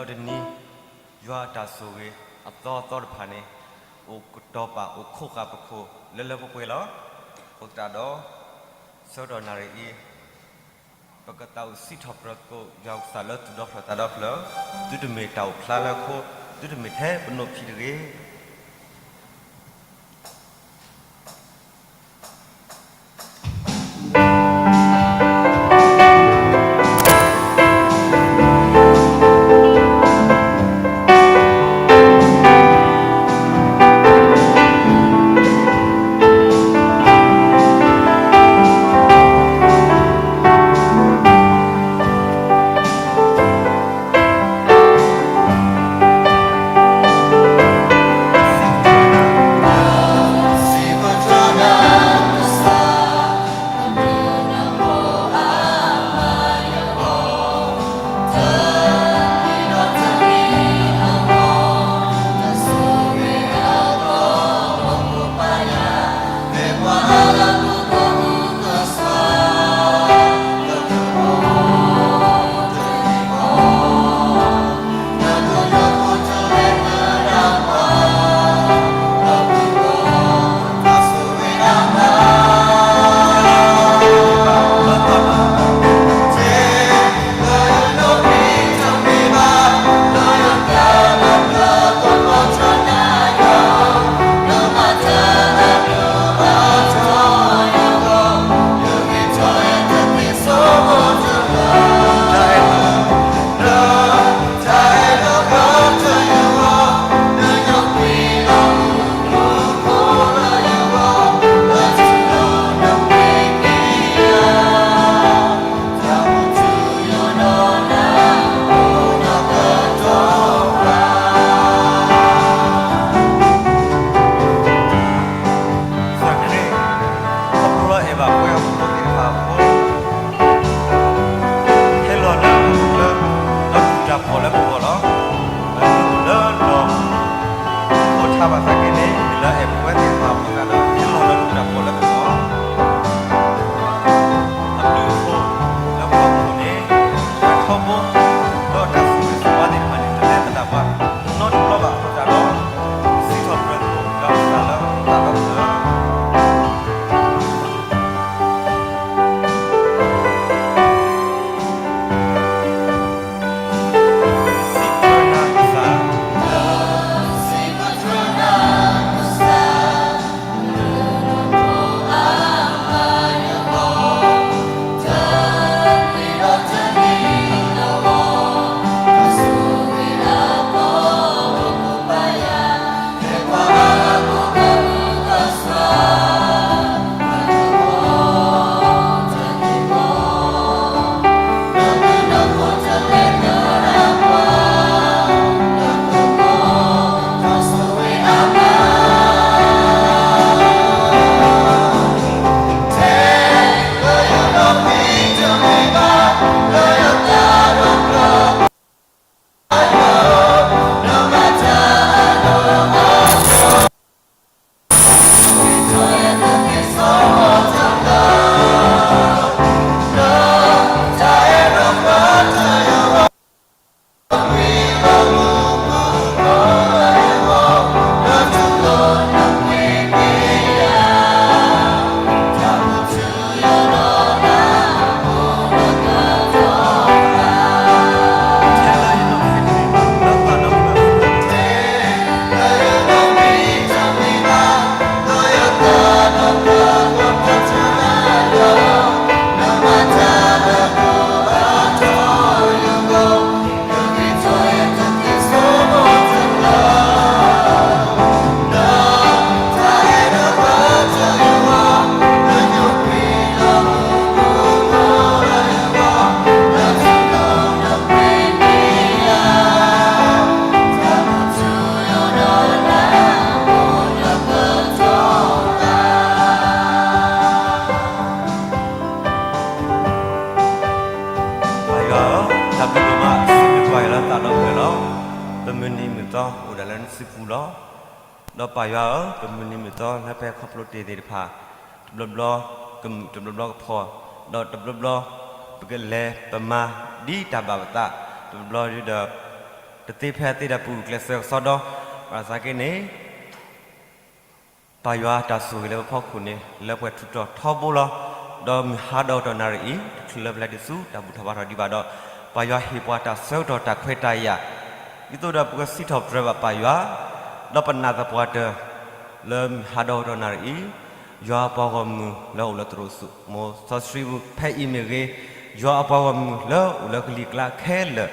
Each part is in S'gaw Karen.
လၢတနံၤ ယွၤအတၢ်ဆိၣ်ဂ့ၤအသီအသီတဖၣ်န့ၣ် အိၣ်ကတီၤပာ်အိၣ်ခိးဃာ်ပခိၣ်လၢလၢပှဲၤပှဲၤလီၤ. အဃိသတးဒီး ဆၢကတီၢ်နၣ်ရံၣ်အံၤ ပကသးအိၣ်စံးထီၣ်ပတြၢၤသကိး ယွၤကစၢ်လၢသူၣ်ဒီဖျၢၣ်သးဒီဖျၢၣ်, သုတမ့ၢ်တၢ်အိၣ်ဖျါလၢအဃိ, သုတမ့ၢ်ထဲပနီၢ်ဖံးတဂ့ၤ. ကစၢ်ခရံာ် ခီဖျိလၢအဲၣ်ဘၣ်ပှၤဟီၣ်ခိၣ်ဖိသ့ၣ်တဖၣ်အဃိ ဟဲလီၤလၢပူၤလၢ ဒီးတၢ်ဖှီၣ်လၢပဂီၢ်လီၤ. လၢပူၤလၢလီၢ် အိၣ်ထီၣ်ဘၣ်သနာ်က့န့ၣ် လၢအဲၣ်ပဝဲသ့ၣ်တဖၣ်အဃိသတးဒီး ဟဲလီၤလၢပူၤတၢ်ဖှီၣ်လၢပဂီၢ် အဘျုးအဖှိၣ်လၢပဂီၢ်အဃိန့ၣ် တၢ်ထီဘိ ဒီးတၢ်ဆိၣ်ဂ့ၤဆိၣ်ဝါသ့ၣ်တဖၣ်န့ၣ် တလဲၤသဒၣ်ပှၤနီတဘျီဘၣ်အဃိသတးဒီး စံးထီၣ်ပတြၢၤသကိး ယွၤကစၢ်လၢတၢ်ဒီဖျၢၣ် ပၢ်ယွၤဧၢ, တၢ်ဘျုးဒိၣ်မး စံးဘျုးပၢ်ယွၤလၢသးဒီဖျၢၣ်လီၤ. ပမုၢ်နံၤမုၢ်သီအိၣ်ဒၣ်လၢနစုပူၤလီၤ. ဒီးပၢ်ယွၤဧၢ, ပမုၢ်နံၤမုၢ်သီလၢပဟဲခီဖျိတ့ၢ်သ့ၣ်တဖၣ်, တဘျီဘျီကမုာ် တဘျီဘျီကဖှီၣ်, ဒီးတဘျီဘျီ ပကလဲၤပမၤဒ်တၢ်ဘၣ်ပသး, တဘျီဘျီဒီး တသ့ဖဲအသ့ဒီးပဂုာ်ကျဲးစၢးကစီဒီ, ဘၣ်ဆၣ်က့န့ၣ် ပၢ်ယွၤတၢ်ဆိၣ်ဂ့ၤလၢပဖီခိၣ်န့ၣ် လၢပှဲၤထူးတီၤထီဘိလီၤ. ဒီးမုၢ်ဟါဒီးတနၣ်ရံၣ်အံၤ တချုးလၢပလဲၤဒံးဆူတၢ်ဘူၣ်ထီၣ်ဘါထီၣ်ဒံးဘၣ်ဒီး ပၢ်ယွၤဟ့ၣ်ပှၤတၢ်ဆၢကတီၢ်တၢ်ခွဲးတၢ်ယာ် ဒ်သိးဒီးပကစံးထီၣ်ပတြၢၤဘၣ်ပၢ်ယွၤ, ဒီးပနာ်သပှၢ်တၢၢ် လၢမုၢ်ဟါဒီးတနၣ်ရံၣ်အံၤ ယွၤအပှၤဂီၢ်မုၢ်လၢအိၣ်လၢသရိာ်စူး မိၢ်စီဆှံဖဲအံၤမ့ၢ်ဂ့ၤ, ယွၤအပှၤဂီၢ်မုၢ်လၢအိၣ်လၢကလံၤကျါခဲလၢာ်,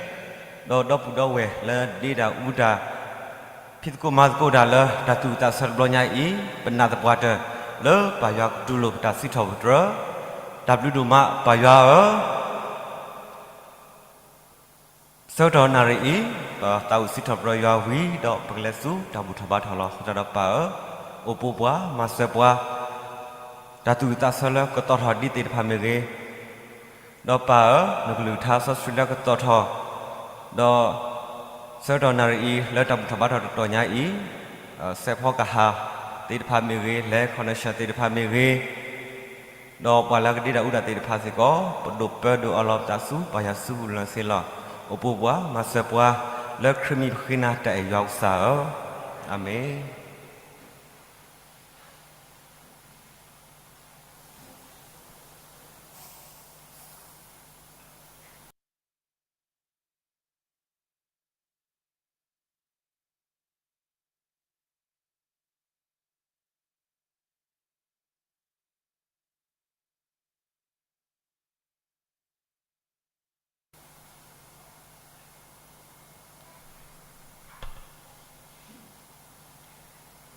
ဒီးဒီပုၢ်ဒီဝဲၢ်လၢဒ့တၢ်အူတၢ် ဖံးသကိးမၤသကိးတၢ်လၢတၢ်သူၣ်အုးသးအုးတဘျီညါအံၤ, ပနာ်သပှၢ်တၢၢ် လၢပၢ်ယွၤကတူၢ်လိာ်ပတၢ်စံးထီၣ်ပတြၢၤ, တၢ်ဘျုးဒိၣ်မးပၢ်ယွၤဧၢ ဆၢကတီၢ်နၣ်ရံၣ်အံၤ, ပသးအိၣ်စံးထီၣ်ပတြၢၤယွၤဝံၤဒီး ပကလဲၤဆူတၢ်ဘူၣ်ထီၣ်ဘါထီၣ်လီၤ. ဃိသတးဒီးပၢ်ဧၢ, အိၣ်ပိပှၤမၤစၢၤပှၤ, တၢ်သူၣ်အုးသးအုးလၢကသီၣ်ထီၣ်ဒ်သ့ၣ်တဖၣ်မ့ၢ်ဂ့ၤ, ဒီးပၢ်ဧၢ, နကလုၢ်ကထါစီဆှံလၢကသီၣ်ထီၣ်, ဒီး ဆၢကတီၢ်နၣ်ရံၣ်အံၤ လၢတၢ်ဘူၣ်ထီၣ်ဘါထီၣ်တတီၤညါအံၤ, စဲးဖီကဟၣ်သ့ၣ်တဖၣ်မ့ၢ်ဂ့ၤ, လဲၤ connection သ့ၣ်တဖၣ်မ့ၢ်ဂ့ၤ, ဒီးပှၤလၢကဒ့တၢ်အူတၢ်သ့ၣ်တဖၣ်စ့ၢ်ကီး, ပဒိၣ်ပၢဒိၣ်အီလီၤပသးဆူပၢ်ယွၤစုပူၤလၢာ်စ့ၢ်ကီးလီၤ. အိၣ်ပိပှၤမၤစၢၤပှၤ, လၢခရံာ်မံၤပဃ့နၤတၢ်အဲၣ်ယွၤကစၢ်ဧၢ, အၤမ့ၣ်.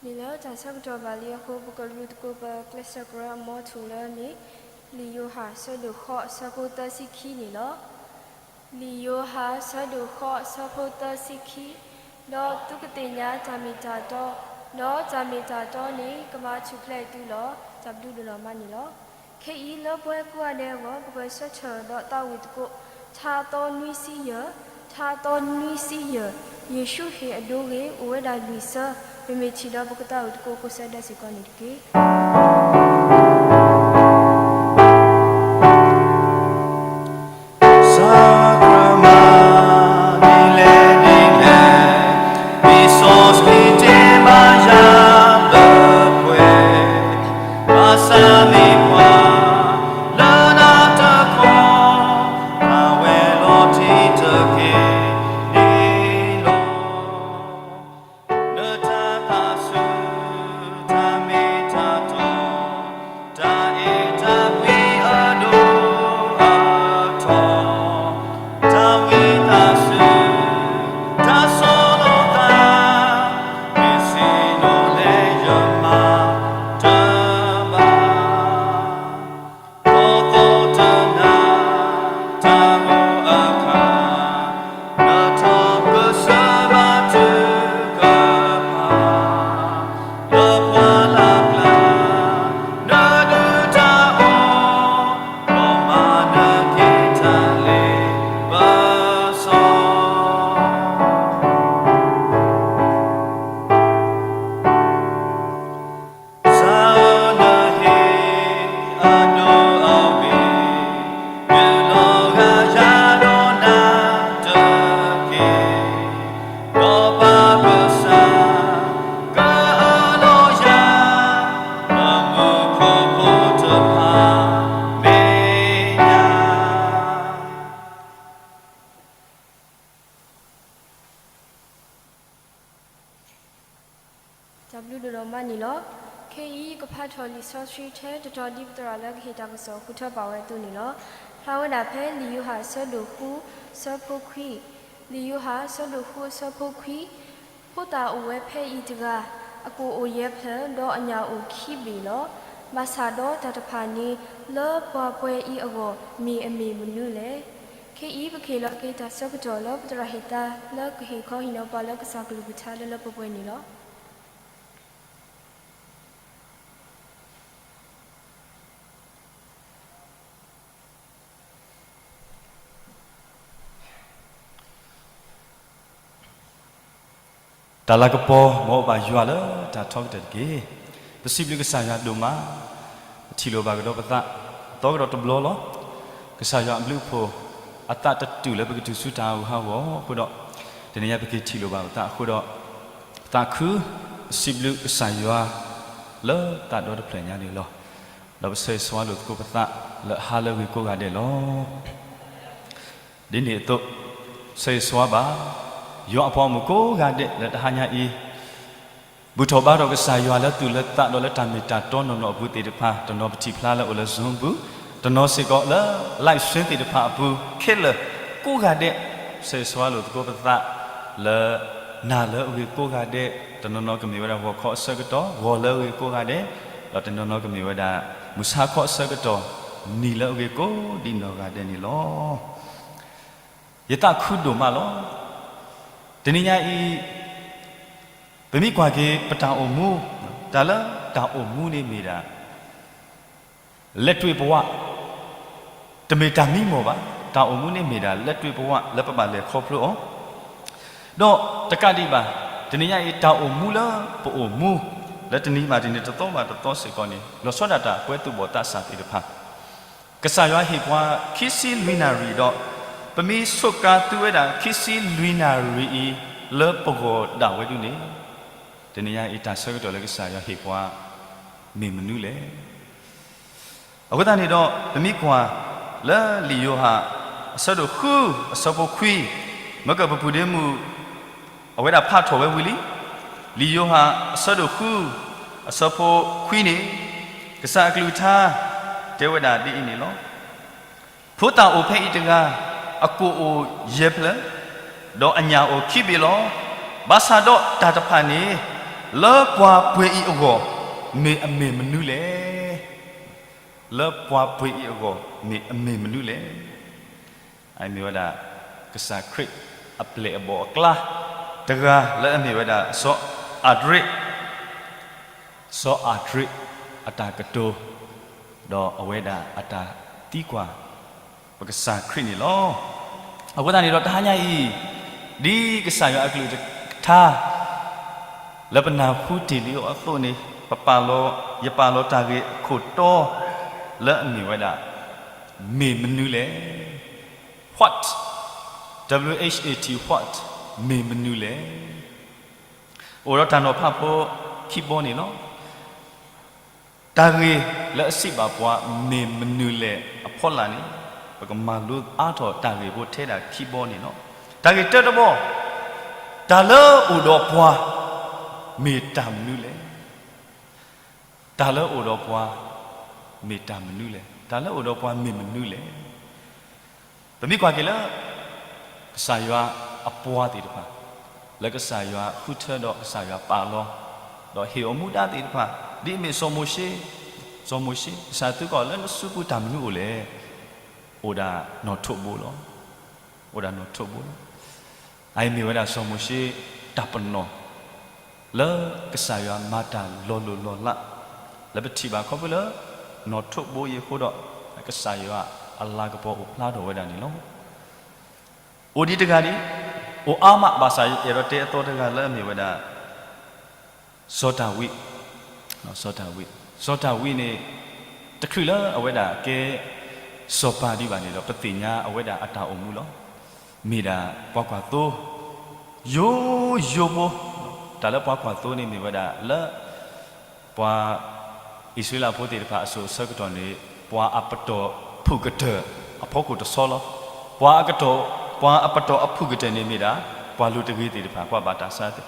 မ့ၢ်လၢတၢ်ဆၢကတီၢ်ဘၣ်လံအဃိ ပကရူးသကိးပကျဲးစၢးကရၢအမီထိၣ်လၢအမ့ၢ် လံာ်ယိၤဟၣ်အဆၢဒိၣ်ဃိးအဆၢဖိသၢဆံခံန့ၣ်လီၤ. လံာ်ယိၤဟၣ်အဆၢဒိၣ်ဃိးအဆၢဖိသၢဆံခံ, ဒီးသုကသ့ၣ်ညါတၢ်မ့ၢ်တၢ်တီ, ဒီးတၢ်မ့ၢ်တၢ်တီန့ၣ် ကမၤထူၣ်ဖျဲးသုလီၤ. တၢ်ဘျုးဒိၣ်မးန့ၣ်လီၤ. ခဲအံၤလၢပဝဲကိးဂၤဒဲးအဂီၢ် ပကဆၢထၢၣ်ဒီးသးဝံၣ်သကိး ထါသီနွံဆံယဲၢ်, ထါသီနွံဆံယဲၢ်, ယ့ၣ်ၡူးဟ့ၣ်အဒိဂ့ၤ အိၣ်ဝဲဒၣ်လွံၢ်ဆၢ, ပမ့ၢ်ထံၣ်ဒီးပကသးဝံၣ်သကိးကိးဆၢဒၢစ့ၢ်ကီးန့ၣ်တက့ၢ်. စၤကရမၣ် ဒ်လဲၣ်ဒ်လဲၣ်, လံာ်စီဆှံတဲဘၣ်ယၤလၢပှဲၤ, ဘၣ်ဆၣ်မ့ၢ်ပှၤ လၢနၤတခီ, အဝဲလီၤတံၢ်တက့ၢ်န့ၣ်လီၤ. နတၢ်သးဆူၣ် တၢ်မ့ၢ်တၢ်တီ, တၢ်အဲၣ်တၢ်ကွံအဒိၣ်အထီ, တၢ်ဝံသးစူၤ တၢ်ဆီၣ်လီၤသး, မ့ၢ်စံးနီၣ်လဲၣ်ယမၤတဘၣ် သီသီတနၤ တၢ်ဂိၢ်အခါ, နထီၣ်ကစၢၢ်ဘၣ်ထုကဖၣ်, လၢပှၤလၢ်ကျါ နဒုၣ်တၢ်အီၣ်, လီၤမၢ်နက့ၤတၢ်လ့ပစီ စၤဧၢ နဟ့ၣ်အဒိအဂ့ၤ, နုာ်လီၤဂၤယၤဒီးနၤတက့ၢ်, ဒီးပၢ်ကစၢ် ကအၢၣ်လီၤယၤ, လၢမူခိၣ်ဖိတဖၣ်မဲာ်ညါ တၢ်ဘျုးဒိၣ်ဒိၣ်မးန့ၣ်လီၤ. ခဲအံၤယကဖးထီၣ်လံာ်စီဆှံထဲတတီၤဒ်ပသရၣ်လၢကဟ့ၣ်တၢ်ကစီၣ်ဃုထၢပာ်ဝဲအသိးန့ၣ်လီၤ. ဖျါဝဲဒၣ်ဖဲလံာ်ယိၤဟၣ်အဆၢဒိၣ်ဃုအဆၢဖိခွံ, လံာ်ယိၤဟၣ်အဆၢဒိၣ်ဃုအဆၢဖိခွံ, ဖိသၣ်အိၣ်ဝဲဖဲအံၤတဂၤ, အကိၣ်အိၣ်ယဲၢ်ဖျၢၣ်, ဒီးအညၣ်အိၣ်ခံဘ့ၣ်လီၤ. ဘၣ်ဆၣ်ဒီးတၢ်တဖၣ်န့ၣ် လၢပှၤပှဲၤအံၤအဂီၢ် မ့ၢ်အမ့ၢ်မနုၤလဲၣ်. ခဲအံၤပကဟ့ၣ်လီၤက့ၤတၢ်ဆၢကတီၢ်လၢပသရၣ်ဟ့ၣ်သါ လၢကဟ့ၣ်ခီဟ့ၣ်နီၤပှၤလၢကစၢ်ကလုၢ်ကထါလၢလၢပှဲၤပှဲၤန့ၣ်လီၤ. တၢ်လၤကပီၤ မ်အဘၣ်ယွၤလၢတၢ်ထီကတၢၢ်တက့ၢ်. ပစံးဘျုးကစၢ်ယွၤဒိၣ်မး, ပထံၣ်လိာ်ဘၣ်ကဒီးပသး အသီကဒီးတဘျီလီၤ. ကစၢ်ယွၤအဘျုးအဖှိၣ် အသးတတုာ်လၢပကတုၤဆူတၢ်ဟးဂူာ်ဟးဂီၤအဃိဒီး, တနံၤညါပက့ၤထံၣ်လိာ်ဘၣ်ပသးအဃိဒီး, ပသးခု, ပစံးဘျုးကစၢ်ယွၤ လၢသးဒီတဖျၢၣ်ညါန့ၣ်လီၤ. ဒီးပဆၢဂ့ၤဆၢဝါလိာ်သကိးပသးလၢအဟါလၢအဂ့ၤကိးဂၤဒဲးလီၤ. ဒ်န့ၣ်အသိး, ဆၢဂ့ၤဆၢဝါဘၣ်, ယွၤအပှၤဂီၢ်မုၢ်ကိးဂၤဒဲးလၢတဟါညါအံၤ ဘူၣ်ထီၣ်ဘါထီၣ်ကစၢ်ယွၤလၢသူၣ်လၢသးဒီးလၢတၢ်မ့ၢ်တၢ်တီနီၢ်နီၢ်အပူၤသ့ၣ်တဖၣ်, တနီၤပထံၣ်ဖျါလၢအိၣ်လၢ Zoom ပူၤ, တနီၤစ့ၢ်ကီးလၢ live stream သ့ၣ်တဖၣ်အပူၤခဲလၢာ်ကိးဂၤဒဲး, ဆၢဂ့ၤဆၢဝါလိာ်သကိးပသးလၢ နၤလၢအဂ့ၤကိးဂၤဒဲး, တနီၤနီၤကမ့ၢ်ဝဲဒၣ်ဂီၤခီအဆၢကတီၢ် ဂီၤလၢအဂ့ၤကိးဂၤဒဲး, ဒီးတနီၤနီၤကမ့ၢ်ဝဲဒၣ် မုၢ်ဆါခီအဆၢကတီၢ် နံၤလၢအဂ့ၤကိးဒ်နီၢ်ဂၤဒဲးန့ၣ်လီၤ. ယသးခုဒိၣ်မးလီၤ. တနံၤညါအံၤ ပမ့ၢ်ကွၢ်က့ၤပတၢ်အိၣ်မူ, တၢ်လၢတၢ်အိၣ်မူန့ၣ်မ့ၢ်ဒၣ် လက်တွေ့ဘဝ, တမ့ၢ်တၢ်မံမီၢ်ဘၣ်. တၢ်အိၣ်မူန့ၣ်မ့ၢ်ဒၣ် လက်တွေ့ဘဝ လၢပဘၣ်လဲၤခီဖျိအီၤ, ဒီးတကးဒံးဘၣ်, တနံၤညါအံၤ တၢ်အိၣ်မူလၢပအိၣ်မူ လၢတနံၤဘၣ်တနံၤ တသီဘၣ်တသီစ့ၢ်ကီးန့ၣ် လီၤဆီဒၣ်တၢ်ကွဲသူၣ်ဘီၣ်သးစၢ်သ့ၣ်တဖၣ် ကစၢ်ယွၤဟ့ၣ်ပှၤခံဆံလွံၢ်နၣ်ရံၣ်ဒီး, ပမ့ၢ်ဆိးကါသုဝဲဒၣ်ခံဆံလွံၢ်နၣ်ရံၣ်အံၤ လၢပဂီၢ်ဒၣ်ဝဲဒၣ်န့ၣ်, တနံၤညါအံၤ တၢ်ဆၢကတီၢ်လၢကစၢ်ယွၤဟ့ၣ်ပှၤ မ့ၢ်မနုၤလဲၣ်. အဃိသတးန့ၣ်ဒီး ပမ့ၢ်ကွၢ်လၢလံာ်ယိၤဟၣ် အဆၢဒိၣ်ဃု အဆၢဖိခွံ, မ့ၢ်ကပူၤဒ့မုၣ် အဝဲဒၣ်ဖးထီၣ်ဝဲဝံၤလံ. လံာ်ယိၤဟၣ်အဆၢဒိၣ်ဃု အဆၢဖိခွံန့ၣ်, ကစၢ်အကလုၢ်ကထါ တဲဝဲဒၣ်ဒ်အံၤန့ၣ်လီၤ. ဖိသၣ်အိၣ်ဖဲအံၤတဂၤ, အကိာ်အိၣ်ယဲၢ်ဖျၢၣ်, ဒီးအညၣ်အိၣ်ခံဘ့ၣ်လီၤ. ဘၣ်ဆၣ်ဒီးတၢ်တဖၣ်န့ၣ် လၢပှၤပှ့ၤအံၤအဂီၢ် မ့ၢ်အမ့ၢ်မနုၤလဲၣ်. လၢပှၤပှ့ၤအံၤအဂီၢ် မ့ၢ်အမ့ၢ်မနုၤလဲၣ်. အမ့ၢ်ဝဲဒၣ် ကစၢ်ခရံာ်အပျဲၢ်အဘီၣ်အကျါ တဂၤလၢအမ့ၢ်ဝဲဒၣ် စီၤအၤဒြံး စီၤအၤဒြံးအတၢ်ကတိၤ, ဒီးအဝဲဒၣ်အတၢ်သံကွၢ် ပကစၢ်ခရံာ်န့ၣ်လီၤ. အဃိသတးန့ၣ်ဒီးတဟါညါအံၤ, ဒ်ကစၢ်ယွၤအကလုၢ်ကထါ လၢပနၢ်ဟူတ့ၢ်လံအီၤအသိးန့ၣ်, ပပာ်လီၤ, ယပာ်လီၤတၢ်ဂ့ၢ်အခိၣ်တီ လၢအမ့ၢ်ဝဲဒၣ် မ့ၢ်မနုၤလဲၣ်. What, W H A T, what, မ့ၢ်မနုၤလဲၣ်. အိၣ်ဒီးတၢ်နီၤဖးဖိခံဘီန့ၣ်လီၤ. တၢ်ဂ့ၢ်လၢအစံးဘၣ်ပှၤ မ့ၢ်မနုၤလဲၣ်အဖီလာ်န့ၣ်, ပကမၤလိအါထီၣ်တၢ်ဂ့ၢ်ဖိထဲဒၣ်ခံဘီန့ၣ်လီၤ. တၢ်ဂ့ၢ်တၢတဘီ, တၢ်လၢအိၣ်ဒီးပှၤ မ့ၢ်တၢ်မနုၤလဲၣ်. တၢ်လၢအိၣ်ဒီးပှၤ မ့ၢ်တၢ်မနုၤလဲၣ်. တၢ်လၢအိၣ်ဒီးပှၤမ့ၢ်မနုၤလဲၣ်. ပမ့ၢ်ကွၢ်က့ၤလၢ ကစၢ်ယွၤအပှၤသ့ၣ်တဖၣ်, လၢကစၢ်ယွၤဃုထၢဒီးကစၢ်ယွၤပာ်လီၤ, ဒီးဟ့ၣ်အီၤမူဒါသ့ၣ်တဖၣ်, ဒ်အမ့ၢ်စီၤမိၤၡ့, စီၤမိၤၡ့, ကစၢ်ယွၤသုကီၢ်လၢနစုပူၤတၢ်မနုၤအိၣ်လဲၣ်. အိၣ်ဒၣ်နီၣ်ထိးဘိလီၤ. အိၣ်ဒၣ်နီၣ်ထိးဘိလီၤ. အအံၤမ့ၢ်ဝဲဒၣ်စီၤမိၤၡ့တၢ်ပနီၣ် လၢကစၢ်ယွၤမၤတၢ်လီၤလိၢ်လီၤလး, လၢပထံၣ်ဘၣ်ခီဖျိလၢ နီၣ်ထိးဘိအံၤအဃိဒီး ကစၢ်ယွၤအလၤကပီၤအိၣ်ဖျါထီၣ်ဝဲဒၣ်န့ၣ်လီၤ. အိၣ်ဒံးတဂၤဒံး, အိၣ်အါမးဘၣ်ဆၣ် ယအဲၣ်ဒိးတဲအသီတဂၤလၢအမ့ၢ်ဝဲဒၣ် စီၤဒၤဝံး, စီၤဒၤဝံး, စီၤဒၤဝံးန့ၣ် တချုးလၢအဝဲဒၣ်ကဲ စီၤပၤဒံးဘၣ်န့ၣ်ဒီး ပသ့ၣ်ညါအဝဲဒၣ်အတၢ်အိၣ်မူလီၤ. မ့ၢ်ဒၣ်ပှၤကွၢ်သိ ယိယိဖိ, တၢ်လၢပှၤကွၢ်သိန့ၣ်မ့ၢ်ဝဲဒၣ်လၢ ပှၤအံၣ်စရ့လးဖိသ့ၣ်တဖၣ်အစိၤအဆၢကတီၢ်န့ၣ် ပှၤအပတီၢ်ဖုၣ်ကတၢၢ်အဖီခိၣ်တဆီလီၤ. ပှၤအကတီၢ်, ပှၤအပတီၢ်အဖုၣ်ကတၢၢ်န့ၣ်မ့ၢ်ဒၣ် ပှၤလိၤတဂ့ၤသ့ၣ်တဖၣ် ပှၤဘၣ်တၢ်ဆါသ့ၣ်,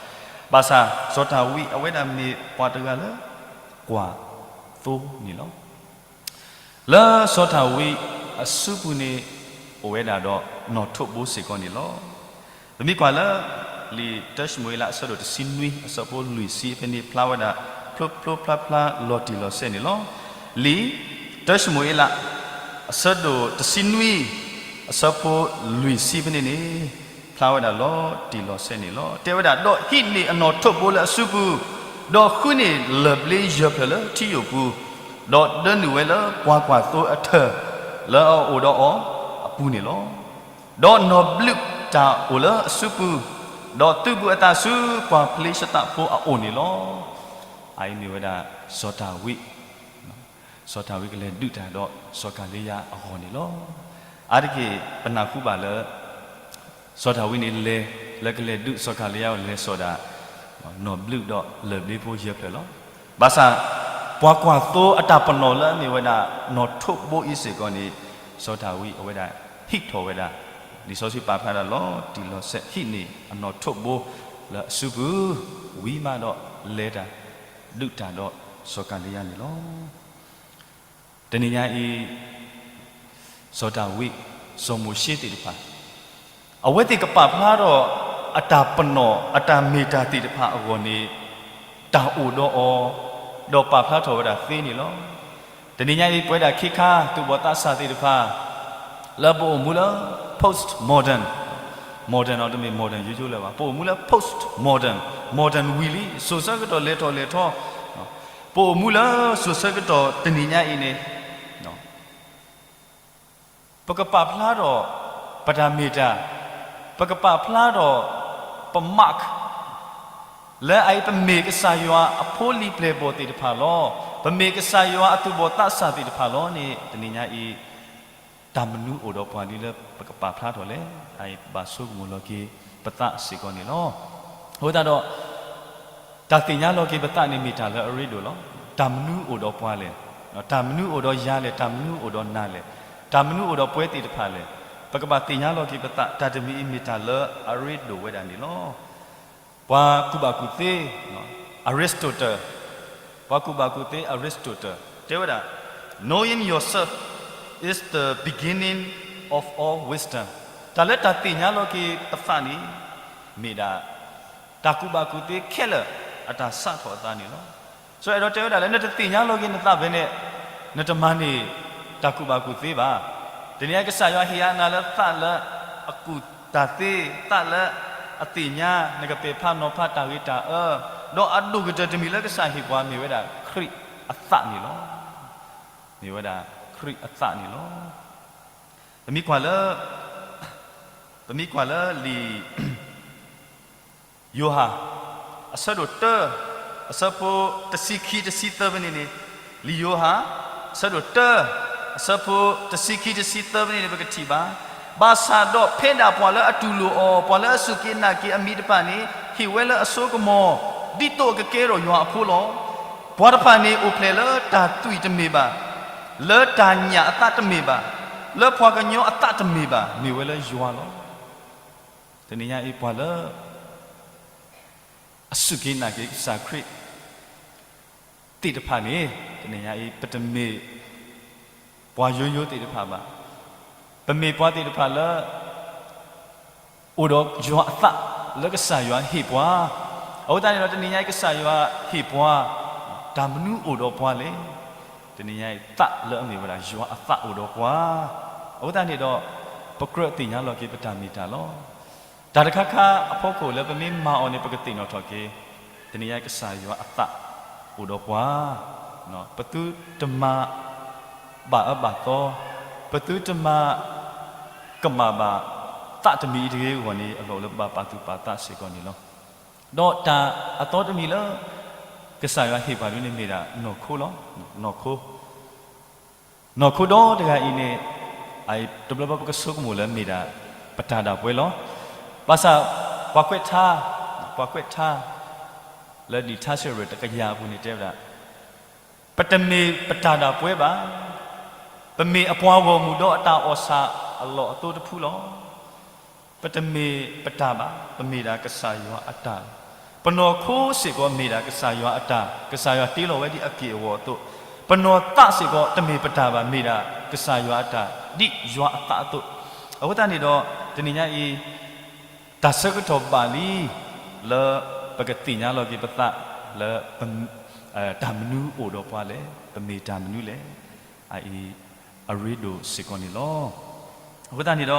ဘၣ်ဆၣ် စီၤဒၤဝံးအဝဲဒၣ်မ့ၢ်ပှၤတဂၤလၢ ကွၢ်သိန့ၣ်လီၤ. လၢစီၤဒၤဝံးအစုပူၤန့ၣ် အိၣ်ဝဲဒၣ်ဒီးနီၣ်ထိးဘိစ့ၢ်ကီးန့ၣ်လီၤ. ပမ့ၢ်ကွၢ်လၢ လံာ်တၢၡမူၤအ့လးအဆၢဒိၣ်တဆံနွံ အဆၢဖိလွံၢ်ဆံဖဲန့ၣ် ဖျါဝဲဒၣ် ဖျိဖျိဖျါဖျါလီၤတံၢ်လီၤဆဲးန့ၣ်လီၤ. လံာ်တၢၡမူၤအ့လး အဆၢဒိၣ်တဆံနွံ အဆၢဖိလွံၢ်ဆံဖဲန့ၣ်န့ၣ် ဖျါဝဲဒၣ်လီၤတံၢ်လီၤဆဲးန့ၣ်လီၤ. တဲဝဲဒၣ် ဒီးဟံးန့ၢ်အနီၣ်ထိးဘိလၢအစုပူၤ, ဒီးဃုန့ၢ်လၢၢ်ဘျ့ယဲၢ်ဖျၢၣ်လၢထံယိာ်ပူၤ, ဒီးဒၢနုာ်ဝဲလၢပှၤကွၢ်သိအထၢၣ် လၢအအိၣ်ဒီးအီၤအပူၤန့ၣ်လီၤ. ဒီးနီၣ်ဘျုးတၢ်အိၣ်လၢအစုပူၤ, ဒီးသုးဘူးအသးဆူပှၤဖလ့ၡသးဖိအအိၣ်န့ၣ်လီၤ. အအံၤမ့ၢ်ဝဲဒၣ် စီၤဒၤဝံး, စီၤဒၤဝံးကလဲၤဒုးတၢ်ဒီးစီၤကၤလံယါအဂီၢ်န့ၣ်လီၤ. အါတက့ၢ်ပနၢ်ဟူဘၣ်လၢ စီၤဒၤဝံးန့ၣ်လဲၤ လၢကလဲၤဒုးစီၤကၤလံယါ လဲၤစိာ်ဒၣ် နီၢ်ဘျုးဒီးလၢၢ်ဘျ့ဖိယဲၢ်ဖျၢၣ်လီၤ. ဘၣ်ဆၣ် ပှၤကွၢ်သိအတၢ်ပနီၣ်လၢအမ့ၢ်ဝဲဒၣ် နီၢ်ထိးဘိအံၤစ့ၢ်ကီးန့ၣ် စီၤဒၤဝံးအဝဲဒၣ်ဟံးထီၣ်ဝဲဒၣ် လံာ်စီဆှံပာ်ဖျါဒၣ်လီၤတံၢ်လီၤဆဲး ဟံးန့ၢ်အနီၢ်ထိးဘိလၢအစုပူၤ ဝံၤမးဒီးလဲၤတၢ် ဒုးတၢ်ဒီးစီၤကၤလံယါန့ၣ်လီၤ. တနံၤညါအံၤ စီၤဒၤဝံး စီၤမိၤၡ့သ့ၣ်တဖၣ် အဝဲသ့ၣ်ကပာ်ဖျါထီၣ်အတၢ်ပနီၣ် အတၢ်မ့ၢ်တၢ်သ့ၣ်တဖၣ်အဂီၢ်န့ၣ် တၢ်အိၣ်ဒီးအီၤ ဒီးပာ်ဖျါထီၣ်ဝဲဒၣ်သ့န့ၣ်လီၤ. တနံၤညါအံၤ ပဝဲဒၣ်ခ့ခါ သူၣ်ဘီၣ်သးစၢ်သ့ၣ်တဖၣ် လၢပအိၣ်မူလၢ post modern, modern အီၤတမ့ၢ် modern ယိယိလၢၤဘၣ်, ပအိၣ်မူလၢ post modern, modern ဝံၤလံ, စိၤဆၢကတီၢ်လဲၤထီၣ်လဲၤထီ, ပအိၣ်မူလၢစိၤဆၢကတီၢ်တနံၤညါအံၤန့ၣ် ပကပာ်ဖျါထီၣ် ပတၢ်မ့ၢ်တၢ်, ပကပာ်ဖျါထီၣ် ပ mark လၢအအံၤပမ့ၢ်ကစၢ်ယွၤအဖိလံၤပျဲၢ်ဘီၣ်သ့ၣ်တဖၣ်လီၤ. ပမ့ၢ်ကစၢ်ယွၤအသူၣ်ဘီၣ်သးစၢ်သ့ၣ်တဖၣ်လီၤန့ၣ် တနံၤညါအံၤ တၢ်မနုၤအိၣ်ဒီးပှၤလံလၢပကပာ်ဖျါထီၣ်လဲၣ်. အအံၤပဘၣ်ဆိကမိၣ်လီၤက့ၤပသးစ့ၢ်ကီးန့ၣ်လီၤ. အဃိသတးဒီး တၢ်သ့ၣ်ညါလီၤက့ၤပသးန့ၣ်မ့ၢ်တၢ်လၢအရ့ဒိၣ်လီၤ. တၢ်မနုၤအိၣ်ဒီးပှၤလဲၣ်, တၢ်မနုၤအိၣ်ဒီးယၤလဲၣ်, တၢ်မနုၤအိၣ်ဒီးနၤလဲၣ်, တၢ်မနုၤအိၣ်ဒီးပှၤသ့ၣ်တဖၣ်လဲၣ်, ပကဘၣ်သ့ၣ်ညါလီၤက့ၤပသး တၢ်တမံၤအံၤမ့ၢ်တၢ်လၢအရ့ဒိၣ်ဝဲဒၣ်န့ၣ်လီၤ. ပှၤကူၣ်ဘၣ်ကူၣ်သ့ Aristotle, ပှၤကူၣ်ဘၣ်ကူၣ်သ့ Aristotle တဲဝဲဒၣ် knowing yourself is the beginning of all wisdom. တၢ်လၢတၢ်သ့ၣ်ညါလီၤက့ၤပသးန့ၣ် မ့ၢ်ဒၣ် တၢ်ကူၣ်ဘၣ်ကူၣ်သ့ခဲလၢာ်အတၢ်စးထီၣ်အသးန့ၣ်လီၤ. စီၤအဲၣ်ဒိးတဲဝဲဒၣ်လၢ နတသ့ၣ်ညါလီၤက့ၤနသးဖဲန့ၣ် နတမၤန့ၢ်တၢ်ကူၣ်ဘၣ်ကူၣ်သ့ဘၣ်. တနံၤအံၤကစၢ်ယွၤဟ့ၣ်အနၤလၢသးလၢ အကူၣ်တၢ်သ့, သးလၢအသ့ၣ်ညါ နကပဲာ်ဖးနီၤဖးတၢ်ဂ့ၤတၢ်အၢ, ဒီးအဒိၣ်ကတၢၢ်တမံၤလၢကစၢ်ဟ့ၣ်ပှၤမ့ၢ်ဝဲဒၣ်ခရံာ်အသးန့ၣ်လီၤ. မ့ၢ်ဝဲဒၣ်ခရံာ်အသးန့ၣ်လီၤ. ပမ့ၢ်ကွၢ်လၢ, ပမ့ၢ်ကွၢ်လၢလံာ် ယိၤဟၣ် အဆၢဒိၣ်တၢ, အဆၢဖိတဆံခံတဆံသၢဖဲန့ၣ်န့ၣ်, လံာ်ယိၤဟၣ် အဆၢဒိၣ်တၢ, အဆၢဖိတဆံခံတဆံသၢဖဲန့ၣ်န့ၣ် ပကထံၣ်ဘၣ်, ဘၣ်ဆၣ်ဒီးဖဲဒၣ်ပှၤလၢအတူၢ်လိာ်အီၤ, ပှၤလၢအစူၢ်က့ၤနာ်က့ၤအမံၤတဖၣ်န့ၣ် ဟ့ၣ်ဝဲလၢအစိကမီၤ, ဒ်သိးအကကဲထီၣ်ယွၤအဖိလီၤ. ပှၤတဖၣ်န့ၣ်အိၣ်ဖျဲၣ်လၢတၢ်သွံၣ်တမ့ၢ်ဘၣ်, လၢတၢ်ညၣ်အသးတမ့ၢ်ဘၣ်, လၢပှၤကညီအသးတမ့ၢ်ဘၣ်, မ့ၢ်ဝဲလၢယွၤလီၤ. တနံၤညါအံၤပှၤလၢ အစူၢ်က့ၤနာ်က့ၤကစၢ်ခရံာ်သ့ၣ်တဖၣ်န့ၣ် တနံၤညါအံၤ ပတမ့ၢ်ပှၤယိယိသ့ၣ်တဖၣ်ဘၣ်. ပမ့ၢ်ပှၤသ့ၣ်တဖၣ်လၢ အိၣ်ဒီးယွၤအသးလၢကစၢ်ယွၤဟ့ၣ်ပှၤ, အဃိသတးန့ၣ်ဒီး တနံၤညါအံၤကစၢ်ယွၤဟ့ၣ်ပှၤ တၢ်မနုၤအိၣ်ဒီးပှၤလဲၣ်. တနံၤညါအံၤ သးလၢအမ့ၢ်ဝဲဒၣ်ယွၤအသးအိၣ်ဒီးပှၤ, အဃိသတးန့ၣ်ဒီး ပကြၢးသ့ၣ်ညါလီၤက့ၤပတၢ်မ့ၢ်တၢ်လီၤ. တၢ်တခါခါအဖီခိၣ်လၢပမ့ၢ်မၤအီၤန့ၣ် ပကသ့ၣ်နီၣ်ထီၣ်က့ၤ, တနံၤညါအံၤကစၢ်ယွၤအသးအိၣ်ဒီးပှၤ, ပသုတမၤဘၣ်အၢဘၣ်သီ, ပသုတမၤကမၣ်ဘၣ်သးတမံၤအံၤတဂ့ၤအဂီၢ်န့ၣ် အလီၢ်လၢပဘၣ်ပာ်သူၣ်ပာ်သးစ့ၢ်ကီးန့ၣ်လီၤ. ဒီးတၢ်အသီတမံၤလၢ ကစၢ်ယွၤဟ့ၣ်ပှၤဒ်န့ၣ်မ့ၢ်ဒၣ်နီၢ်ခိလီၤ. နီၢ်ခိ နီၢ်ခိဒီတဂၤအံၤန့ၣ် တဘျီဘျီပကဆိကမိၣ်လၢမ့ၢ်ဒၣ် ပတၢ်ဒၣ်ပှဲၤလီၤ. ဘၣ်ဆၣ် ပှၤကွဲးထါ, ပှၤကွဲးထါ လၢလံာ်ထါစံးရဲၣ်တကယၤအပူၤန့ၣ်တဲဝဲဒၣ်, ပတမ့ၢ်ပတၢ်ဒၣ်ပှဲၤဘၣ်. ပမ့ၢ်အပှၤဂီၢ်မုၢ်ဒီးအတၢ်အီၣ်ဆၣ်အလီၢ်အသိတဖုလီၤ. ပတမ့ၢ်ပတၢ်ဘၣ်, ပမ့ၢ်ဒၣ်ကစၢ်ယွၤအတၢ်လီၤ. ပနီၢ်ခိစ့ၢ်ကီးမ့ၢ်ဒၣ်ကစၢ်ယွၤအတၢ်, ကစၢ်ယွၤတ့လီၤဝဲဒ်အက့ၢ်အဂီၤအသိး, ပနီၢ်သးစ့ၢ်ကီးတမ့ၢ်ပတၢ်ဘၣ်, မ့ၢ်ဒၣ်ကစၢ်ယွၤအတၢ်, ဒ်ယွၤအသးအသိး. အဃိသတးန့ၣ်ဒီး တနံၤညါအံၤ တၢ်ဆၢကတီၢ်ဘၣ်လံ လၢပကသ့ၣ်ညါလီၤက့ၤပသး လၢ တၢ်မနုၤအိၣ်ဒီးပှၤလဲၣ်, ပမ့ၢ်တၢ်မနုၤလဲၣ်, အအံၤအရ့ဒိၣ်စ့ၢ်ကီးန့ၣ်လီၤ. အဃိသတးန့ၣ်ဒီး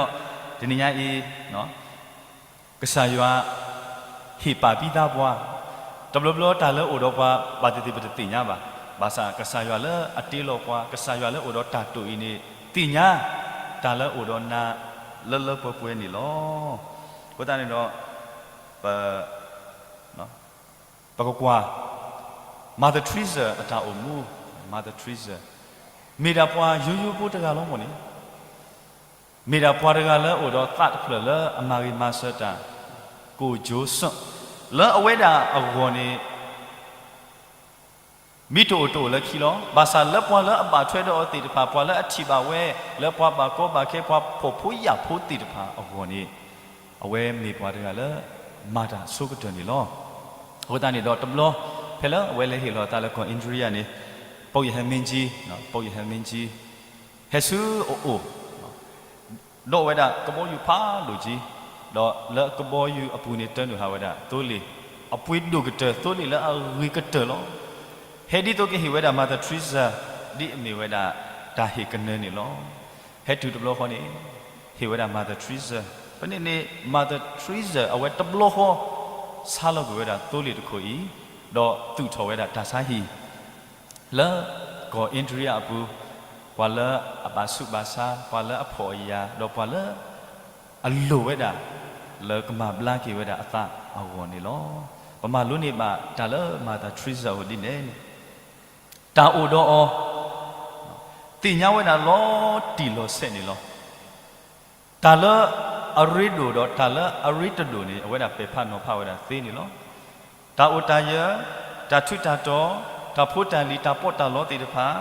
တနံၤညါအံၤ ကစၢ်ယွၤ ဟ့ၣ်ပာ်ပံသးပှၤ, တဘျီဘျီတၢ်လၢအိၣ်ဒီးပှၤ ဘၣ်သ့ၣ်သ့ၣ်ပတသ့ၣ်ညါဘၣ်. ဘၣ်ဆၣ်ကစၢ်ယွၤလၢအတ့လီၤပှၤ, ကစၢ်ယွၤလၢအိၣ်ဒီးတၢ်တိာ်အံၤန့ၣ် သ့ၣ်ညါ တၢ်လၢအိၣ်ဒီးနၤ လၢလၢပှဲၤပှဲၤန့ၣ်လီၤ. အဃိသတးန့ၣ်ဒီး ပ ပကကွၢ် Mother Teresa အတၢ်အိၣ်မူ, Mother Teresa မ့ၢ်ဒၣ်ပှၤယိယိဖိတဂၤလီၤမ့ၢ်န့ၣ် မ့ၢ်ဒၣ်ပှၤတဂၤလၢအိၣ်ဒီးသးတဖျၢၣ်လၢအမၤဂ့ၤမၤစၢၤတၢ်, ကိၣ်ကၠိစၢၣ်, လၢအဝဲဒၣ်အဂီၢ်န့ၣ် မ့ၢ်တအိၣ်တအိၣ်လၢခံလီၤ. ဘၣ်ဆၣ်လၢပှၤလၢအဘၣ်ထွဲဒီးအီၤသ့ၣ်တဖၣ်, ပှၤလၢအထံၣ်ဘၣ်ဝဲ, လၢပှၤဘၣ်ကီဘၣ်ခဲ, ပှၤဖှီၣ်ဖိယာ်ဖိသ့ၣ်တဖၣ်အဂီၢ်န့ၣ်, အဝဲမ့ၢ်ပှၤတဂၤလၢ မၤတၢ်ဆိကတၢၢ်န့ၣ်လီၤ. အဃိသတးန့ၣ်ဒီးတဘျီ, ဖဲလၢအဝဲလဲၤဟ့ၣ်လီၤအသးလၢကီၢ်အ့ဒြံယၤန့ၣ်, ပုပ်ရဟန်းမင်းကြီး, ပုပ်ရဟန်းမင်းကြီး, ဟဲဆူအအိၣ် ဒီးဝဲဒၣ်ကဘီယူၤဖးဒိၣ်ကၠံ, ဒီးလၢကဘီယူၤအပူၤန့ၣ် တၢနုာ်ဟးဝဲဒၣ်သိလ့ၣ်အပှ့ၤဒိၣ်ကတၢၢ်, သိလ့ၣ်လၢအဂ့ၤကတၢၢ်လီၤ. ဟဲဒ်သိးကဟ့ၣ်ဝဲဒၣ် Mother Teresa ဒ်အမ့ၢ်ဝဲဒၣ်တၢ်ဟ့ၣ်ကနၢန့ၣ်လီၤ. ဟဲတုၤတဘျီဃီန့ၣ်, ဟ့ၣ်ဝဲဒၣ် Mother Teresa, ဖဲန့ၣ်န့ၣ် Mother Teresa အဝဲတဘျီဃီ ဆါလီၤကွံာ်ဝဲဒၣ်သိလ့ၣ်တခိၣ်အံၤ, ဒီးသူၣ်ထီၣ်ဝဲဒၣ်တၢ်ဆါဟံၣ် လၢကီၢ်အ့ဒြံယၤအပူၤ, ပှၤလၢအဘၣ်ဆူးဘၣ်ဆါ, ပှၤလၢအဖှီၣ်အယာ်, ဒီးပှၤလၢအလိၣ်ဝဲဒၣ် လၢကမၤဘျါက့ၤဝဲဒၣ်အသးအဂီၢ်န့ၣ်လီၤ. ပမၤလိန့ၢ်ဘၣ်တၢ်လၢ Mother Teresa အအိၣ်ဒ်န့ၣ်, တၢ်အိၣ်ဒီးအီၤ သ့ၣ်ညါဝဲဒၣ်လီၤတံၢ်လီၤဆဲးန့ၣ်လီၤ. တၢ်လၢအရ့ဒိၣ်ဒီးတၢ်လၢအရ့တဒိၣ်န့ၣ် အဝဲဒၣ်ပဲာ်ဖးနီၤဖးဝဲဒၣ်သ့န့ၣ်လီၤ. တၢ်အိၣ်တၢ်ယၢၤ, တၢ်ထူးတၢ်တီၤ, တၢ်ဖိတၢ်လံၤ, တၢ်ပီးတၢ်လီသ့ၣ်တဖၣ်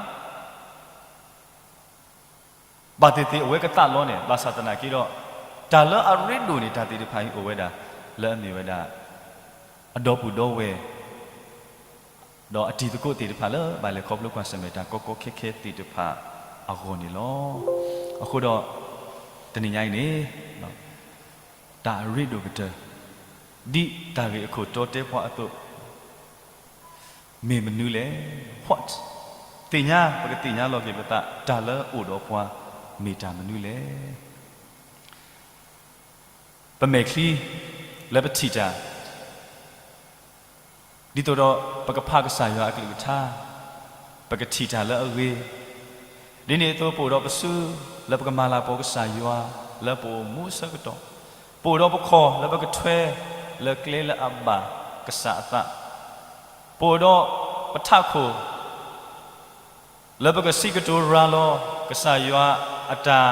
ဘၣ်သ့ၣ်သ့ၣ်အဝဲကသးလီန့ၣ်, ဘၣ်ဆၣ်သနာ်က့ဒီး, တၢ်လၢအရ့ဒိၣ်န့ၣ် တၢ်သ့ၣ်တဖၣ်အံၤအိၣ်ဝဲဒၣ် လၢအမ့ၢ်ဝဲဒၣ် အဒီပုၢ်ဒီဝဲၢ် ဒီးအတံၤသကိးသ့ၣ်တဖၣ်လၢဘၣ်လဲၤခီဖျိကွၢ်ဆၢၣ်မဲာ်တၢ်ကီကီခဲခဲသ့ၣ်တဖၣ်အဂီၢ်န့ၣ်လီၤ. အဃိဒီး, တနံၤညါအံၤန့ၣ်, တၢ်အရ့ဒိၣ်ကတၢၢ်, ဒ်တၢ်ဂ့ၢ်အခိၣ်တီတဲပှၤအသိး, မ့ၢ်မနုၤလဲၣ်, what, သ့ၣ်ညါ, ပကသ့ၣ်ညါလီၤက့ၤပသး တၢ်လၢအိၣ်ဒီးပှၤ မ့ၢ်တၢ်မနုၤလဲၣ်. ပမဲာ်ချံလၢပထံၣ်တၢ်, ဒ်သိးဒီးပကဖးကစၢ်ယွၤအကလုၢ်ကထါ, ပကထံၣ်တၢ်လၢအဂ့ၤ, ဒ်န့ၣ်အသိးပအိၣ်ဒီးပစုလၢပကမၤလၤကပီၤကစၢ်ယွၤလၢပအိၣ်မူအဆၢကတီၢ်, ပအိၣ်ဒီးပခီၣ်လၢပကထွဲလၢကျဲလၢအဘၣ်ကစၢ်အသး, ပအိၣ်ဒီးပထးခိၣ် လၢပကစံးကတိၤရၤလီၤ ကစၢ်ယွၤအတၢ်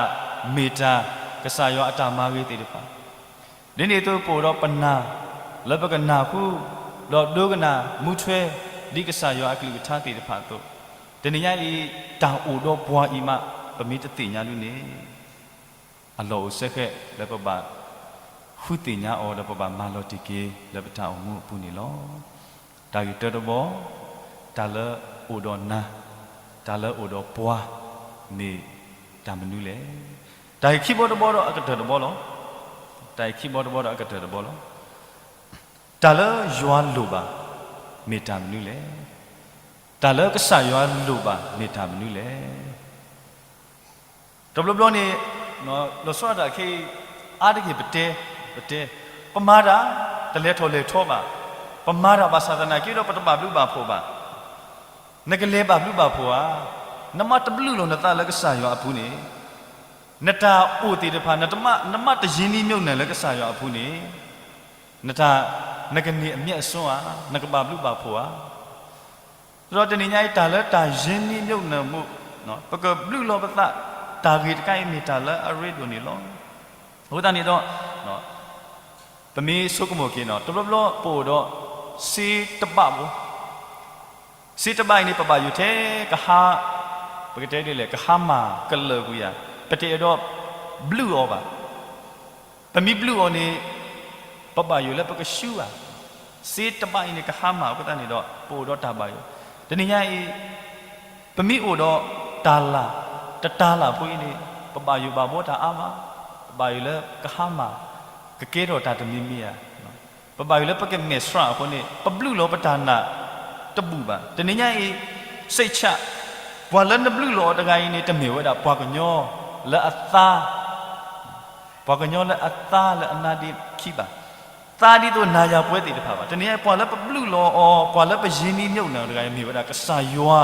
မ့ၢ်တၢ်, ကစၢ်ယွၤအတၢ်မၤဂ့ၤသ့ၣ်တဖၣ်, ဒ်န့ၣ်အသိးပအိၣ်ဒီးပနၢ်, လၢပကနၢ်ဟူ, ဒီးဒိကနၣ်မူထွဲ, ဒ်ကစၢ်ယွၤအကလုၢ်ကထါသ့ၣ်တဖၣ်အသိး, တနံၤညါအံၤ, တၢ်အိၣ်ဒီးပှၤအံၤမး ပမ့ၢ်တသ့ၣ်ညါဒ်န့ၣ် အလီၢ်အိၣ်စဲဃဲးလၢပဘၣ်ဃုသ့ၣ်ညါအီၤ ဒီးပဘၣ်မၤလီၤတံၢ်က့ၤလၢပတၢ်အိၣ်မူအပူၤန့ၣ်လီၤ. တၢ်ဂ့ၢ်တၢတဘီ, တၢ်လၢအိၣ်ဒီးနၤ, တၢ်လၢအိၣ်ဒီးပှၤ, မ့ၢ်တၢ်မနုၤလဲၣ်. တၢ်ဂ့ၢ်ခံဘီတဘီဒီးအကတၢၢ်တဘီလီၤ. တၢ်ဂ့ၢ်ခံဘီတဘီဒီးအကတၢၢ်တဘီလီၤ. တၢ်လၢယွၤလိၣ်ဘၣ်, မ့ၢ်တၢ်မနုၤလဲၣ်. တၢ်လၢကစၢ်ယွၤလိၣ်ဘၣ် မ့ၢ်တၢ်မနုၤလဲၣ်. တဘျီဘျီန့ၣ်, လီၤဆီဒၣ်တၢ်ခဲအံၤ, အါတက့ၢ်ပတဲ, ပတဲ, ပမၤတၢ်, တလဲၤထီၣ်လဲၤထီဘၣ်, ပမၤတၢ်ဘၣ်ဆၣ်သနာ်က့ဒီးပတဘၣ်ဘျုးဘၣ်ဖှိၣ်ဘၣ်, နကလဲၤဘၣ်ဘျုးဘၣ်ဖှိၣ်ဧါ, နမ့ၢ်တဘျုးလီၤနသးလၢကစၢ်ယွၤအပူၤန့ၣ်, နတၢ်အိၣ်သ့ၣ်တဖၣ်, နမ့ၢ်တရင်းနှီးမြှုပ်နှံလၢကစၢ်ယွၤအပူၤန့ၣ်, နတၢ်, နကန့ၢ်အမြတ်အစွန်းဧါ, နကဘၣ်ဘျုးဘၣ်ဖှိၣ်ဧါ. ဒီးတနံၤညါအံၤ တၢ်လၢတၢ်ရင်းနှီးမြှုပ်နှံမှု, ပကဘျုးလီၤပသး, တၢ်ဂ့ၢ်တခါအံၤမ့ၢ်တၢ်လၢအရ့ဒိၣ်န့ၣ်လီၤ. အဃိသတးန့ၣ်ဒီး, ပမ့ၢ်ဆိကမိၣ်က့ၤန့ၣ်, တဘျီဘျီပအိၣ်ဒီး, စ့တဘးဖိ, စ့တဘးအံၤန့ၣ် ပဘၣ်ယိၣ်ထဲကဟါ, ပကတဲဒ်လဲၣ် ကဟါမၢ်ကလၢာ်ကွံာ်ယၤ, ပတအဲၣ်ဒိးဘျုးအီၤဘၣ်. ပမ့ၢ်ဘျုးအီၤန့ၣ်, ပဘၣ်ယိၣ်လၢပကဆူဧါ. စ့တဘးအံၤန့ၣ် ကဟါမၢ်အဃိသတးန့ၣ်ဒီး ပအိၣ်ဒီးတၢ်ဘၣ်ယိၣ်. တနံၤညါအံၤ, ပမ့ၢ်အိၣ်ဒီးတၢ်လၢ်, တတၢ်လၢ်ဖိအံၤန့ၣ်, ပဘၣ်ယိၣ်ဘၣ်ဘှီတၢ်အါမး, ပဘၣ်ယိၣ်လၢကဟါမၢ်, ကကဲထီၣ်တၢ်တမံၤမံၤဧါ. ပဘၣ်ယိၣ်လၢပကမဲာ်ဆှးအဃိန့ၣ် ပဘျုးလီၤပတၢ်နာ်တဘူၣ်ဘၣ်. တနံၤညါအံၤ, စိတ်ချ, ပှၤလၢနဘျုးလီၤအီၤတဂၤအံၤန့ၣ် တမ့ၢ်ဝဲဒၣ်ပှၤကညီလၢအသါ, ပှၤကညီလၢအသါလၢအနါဒ့ခံဘၣ်, သါဒ်သိးနၤယၤပှဲၤသ့ၣ်တဖၣ်ဘၣ်. တနံၤညါအံၤ ပှၤလၢပဘျုးလီၤအီၤ, ပှၤလၢပရင်းနှီးမြှုပ်နှံအီၤတဂၤအံၤ မ့ၢ်ဝဲဒၣ်ကစၢ်ယွၤ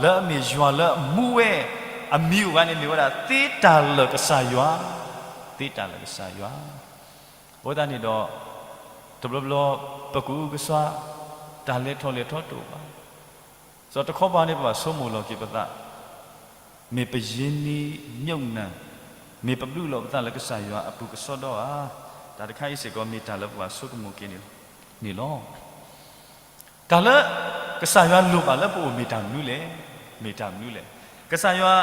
လၢအမ့ၢ်ယွၤလၢအမူဝဲ, အမံၤအိၣ်ဂၤန့ၣ် မ့ၢ်ဝဲဒၣ်သ့တၢ်လၢာ်ကစၢ်ယွၤ, သ့တၢ်လၢာ်ကစၢ်ယွၤ. အဃိသတးန့ၣ်ဒီး, တဘျီဘျီ, ပကအုကစွါ, တၢ်လဲၤထီၣ်လဲၤထီတအိၣ်ဘၣ်. ဒီးတခီပၤန့ၣ် ပဘၣ်ဆိကမိၣ်လီၤက့ၤပသး, မ့ၢ်ပရင်းနှီးမြှုပ်နှံ မ့ၢ်ပဘျုးလီၤပသးလၢကစၢ်ယွၤအပူၤကစီဒီဧါ. တၢ်တခါအံၤစ့ၢ်ကီး မ့ၢ်တၢ်လၢပဘၣ်ဆိကမိၣ်က့ၤန့ၣ်လီၤ. တၢ်လၢကစၢ်ယွၤလိၣ်ဘၣ်လၢပအိၣ်မ့ၢ်တၢ်မနုၤလဲၣ်, မ့ၢ်တၢ်မနုၤလဲၣ်. ကစၢ်ယွၤ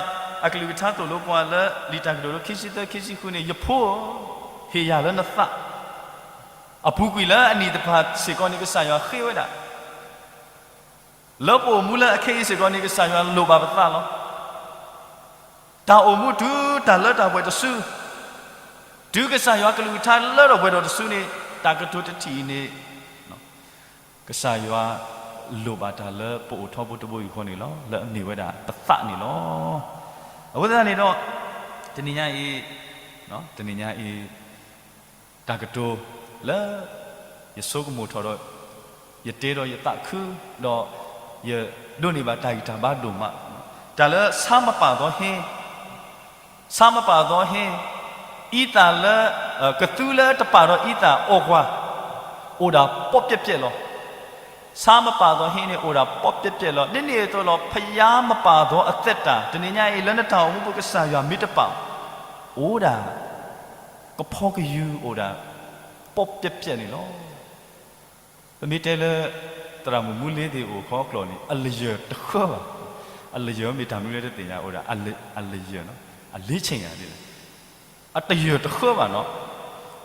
အကလုၢ်ကထါသိၣ်လိပှၤလၢလံာ်တၢ်ကတိၤဒိခံဆံသၢ ခံဆံဃုန့ၣ်, ယဖိဧၢ, ဟ့ၣ်ယၤလၢနသး အပူၤကွံာ်လၢအနံၣ်တဖၣ်စ့ၢ်ကီးန့ၣ် ကစၢ်ယွၤဃ့ဝဲဒၣ် လၢပအိၣ်မူလၢအခဲအံၤစ့ၢ်ကီးန့ၣ် ကစၢ်ယွၤလိၣ်ဘၣ်ပသးလီၤ. တၢ်အိၣ်မူတုၤတၢ်လၢတၢ်ပှဲၤတစု, တုၤကစၢ်ယွၤကလုၢ်ကထါလၢထီၣ်ပှဲၤထီၣ်တစုန့ၣ်, တၢ်ကတိၤတထံၣ်အံၤန့ၣ် ကစၢ်ယွၤလိၣ်ဘၣ်တၢ်လၢပအိၣ်ထီဘိတဘိယူၢ်ဃီန့ၣ်လီၤ. လၢအမ့ၢ်ဝဲဒၣ်ပသးန့ၣ်လီၤ. အဃိသတးန့ၣ်ဒီး တနံၤညါအံၤ, တနံၤညါအံၤ တၢ်ကတိၤလၢ ယဆိကမိၣ်ထီၣ်ဒီး ယတဲဒီးယသးခု, ဒီးယဒိးန့ၢ်ဘၣ်တၢ်ဂံၢ်တၢ်ဘါဒိၣ်မး, တၢ်လၢဆါမပာ်သီဟ့, ဆါမပာ်သီဟ့, အံသၣ်လၢ ကသူလၢတပာ်ဒီးအံသၣ်အီၣ်ကွၢ်, အိၣ်ဒၣ်ပီၣ်ပျဲၣ်ပျဲၣ်လီၤ. ဆါမပာ်သီဟ့န့ၣ် အိၣ်ဒၣ်ပီၣ်ပျဲၣ်ပျဲၣ်လီၤ. ဒ်န့ၣ်အသိးလီၤ, ဖယါမပာ်သီအသက်တာ, တနံၤညါအံၤလၢနတၢ်အိၣ်မူပူၤကစၢ်ယွၤမ့ၢ်တပာ်, အိၣ်ဒၣ် ကဖီကယူၤအိၣ်ဒၣ် ပီၣ်ပျဲၣ်ပျဲၣ်န့ၣ်လီၤ. ပမ့ၢ်တဲလၢ သရၣ်မုၣ်မူလ့သ့ၣ်အိၣ်ခီကျိာ်န့ၣ် အလယၢၢ်တဃၢဘၣ်. အလယၢၢ်မ့ၢ်တၢ်မနုၤလဲၣ်တသ့ၣ်ညါ, အိၣ်ဒၣ်အလယၢၢ်, အလ့ဆ့ၣ်ညါဒ်လဲၣ်, အတယၢၢ်တဃၢဘၣ်နီၤ,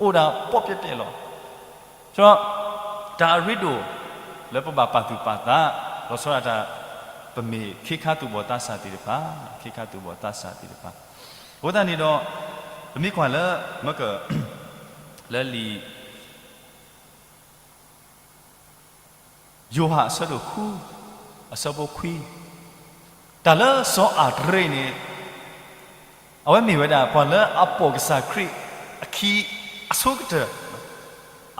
အိၣ်ဒၣ်ပီၣ်ပျဲၣ်ပျဲၣ်လီၤ. ဒီး တၢ်အရ့ဒိၣ် လၢပဘၣ်ပာ်သူၣ်ပာ်သး လီၤဆီဒၣ်တၢ် ပမ့ၢ်ခ့ခါသူၣ်ဘီၣ်သးစၢ်သ့ၣ်တဖၣ်, ခ့ခါသူၣ်ဘီၣ်သးစၢ်သ့ၣ်တဖၣ်. အဃိသတးန့ၣ်ဒီး ပမ့ၢ်ကွၢ်လၢ မက လၢလံာ် ယိၤဟၣ်အဆၢဒိၣ်ဃု အဆၢဖိခွံ, တၢ်လၢစီၤအၤဒရ့းန့ၣ် အဝဲမ့ၢ်ဝဲဒၣ်ပှၤလၢအပိာ်ကစၢ်ခရံာ်အခံအဆိကတၢၢ်,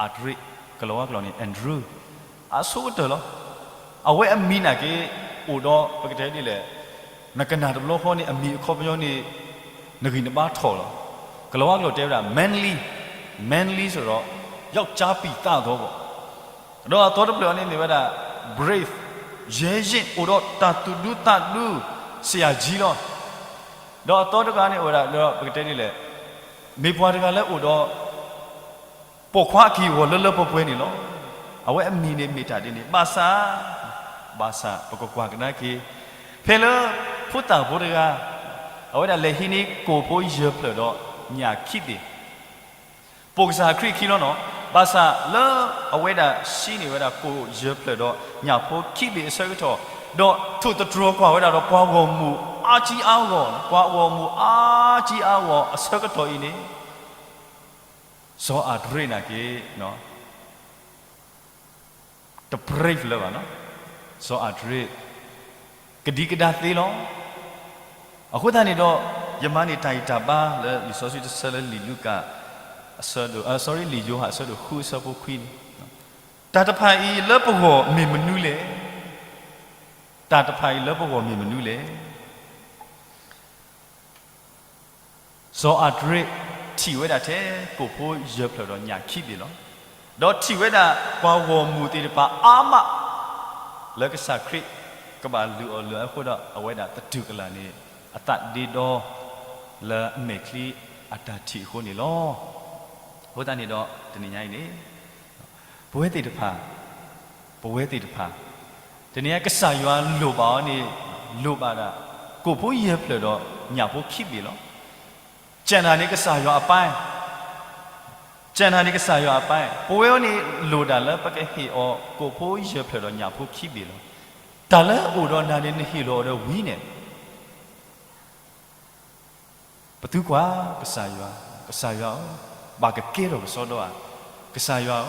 အၤဒရ့း, ကလီၤဝါကျိာ်န့ၣ် Andrew, အဆိကတၢၢ်လီၤ. အဝဲအမံၤနာ်က့ အိၣ်ဒီးပကတဲဒ်လဲၣ်, နကနၣ်တဘျီဃီန့ၣ် အမံၤအခီပညီန့ၣ် နဂံၢ်နဘါထီၣ်လီၤ. ကလီၤဝါကျိာ်တဲဝဲဒၣ် manly, manly ဆိုတော့ ယောက်ျားပီသးသောပေါ့. ဒီးအသီတဖျၢၣ်အံၤန့ၣ်မ့ၢ်ဝဲဒၣ် brave, ရဲရင့်, အိၣ်ဒီးတၢ်သူၣ်ဒူသးဒူ ဆရာကြီး လီၤ. ဒီးအသီတဖျၢၣ်န့ၣ်အိၣ်ဝဲဒၣ် ဒီးပကတဲဒ်လဲၣ်, မ့ၢ်ပှၤတဂၤလၢအိၣ်ဒီး ပိာ်ခွါအက့ၢ်အဂီၤလၢလၢပှဲၤပှဲၤန့ၣ်လီၤ. အဝဲအမံၤန့ၣ်မ့ၢ်တၢ်ဒ်န့ၣ် ဘၣ်ဆၣ်, ဘၣ်ဆၣ် ပကကွၢ်ကဒါက့ၤ ဖဲလၢ ဖိသၣ်ဖိတဂၤ အဝဲဒၣ်လဲၤဟံးန့ၢ်ကိၣ်ဖိယဲၢ်ဖျၢၣ်ဒီးညၣ်ခံဘ့ၣ်, ပိာ်ကစၢ်ခရံာ်အခံလီၤနီၤ. ဘၣ်ဆၣ်လၢအဝဲဒၣ်ဟံးန့ၢ်ဝဲဒၣ်ကိၣ်ယဲၢ်ဖျၢၣ်ဒီးညၣ်ဖိခံဘ့ၣ်အဆၢကတီၢ်, ဒီးထိၣ်သတြီၤကွၢ်ဝဲဒၣ်ဒီးပှၤဂီၢ်မုၢ်အါကံအါဂီၢ်, ပှၤဂီၢ်မုၢ်အါကံအါဂီၢ်အဆၢကတီၢ်အံၤန့ၣ် စီၤအၤဒရ့းနာ်က့ တ brave လၢၤဘၣ်နီၤ. စီၤအၤဒရ့း ကဒံကဒါသ့လီၤ. အဃိသတးန့ၣ်ဒီး ယမၤန့ၢ်တၢ်ဂံၢ်တၢ်ဘါလၢလံာ်စီဆှံတဆၢလၢလံာ်လူၤကၣ် အဆၢဒိၣ်, sorry, လံာ်ယိၤဟၣ်အဆၢဒိၣ်ဃုအဆၢဖိခွံန့ၣ်, တၢ်တဖၣ်အံၤလၢပဂီၢ်မ့ၢ်မနုၤလဲၣ်. တၢ်တဖၣ်အံၤလၢပဂီၢ်မ့ၢ်မနုၤလဲၣ်. စီၤအၤဒရ့း ထံၣ်ဝဲဒၣ်ထဲကိၣ်ဖိယဲၢ်ဖျၢၣ်ဒီးညၣ်ခံဘ့ၣ်လီၤ. ဒီးထံၣ်ဝဲဒၣ်ပှၤဂီၢ်မုၢ်သ့ၣ်တဖၣ်အါမး လၢကစၢ်ခရံာ်ကဘၣ်လုၢ်အီၣ်လုၢ်အီအဃိဒီး အဝဲဒၣ်သတူၢ်ကလာ်န့ၣ် အသးဒ့ဒီလၢအမဲာ်ချံအတၢ်ထံၣ်အဃိန့ၣ်လီၤ. အဃိသတးန့ၣ်ဒီး တနံၤညါအံၤန့ၣ် ပဝဲသ့ၣ်တဖၣ်, ပဝဲသ့ၣ်တဖၣ်, တနံၤညါကစၢ်ယွၤလိၣ်ဘၣ်အီၤန့ၣ် လိၣ်ဘၣ်ဒၣ် ကိၣ်ဖိယဲၢ်ဖျၢၣ်ဒီးညၣ်ဖိခံဘ့ၣ်လီၤ. ကျန်တာန့ၣ်ကစၢ်ယွၤအပိုင်း, ကျန်တာန့ၣ်ကစၢ်ယွၤအပိုင်း, ပဝဲအံၤန့ၣ်လိၣ်ဒၣ်လၢပကဟ့ၣ်အီၤကိၣ်ဖိယဲၢ်ဖျၢၣ်ဒီးညၣ်ဖိခံဘ့ၣ်လီၤ. တၢ်လၢအအိၣ်ဒီးနၤန့ၣ် နဟ့ၣ်လီၤအီၤဒီးဝံၤန့ၣ် ပသုကွၢ်ကစၢ်ယွၤ, ကစၢ်ယွၤဧၢ, ဘၣ်ကကဲထီၣ်ကစီဒီဧါ, ကစၢ်ယွၤဧၢ,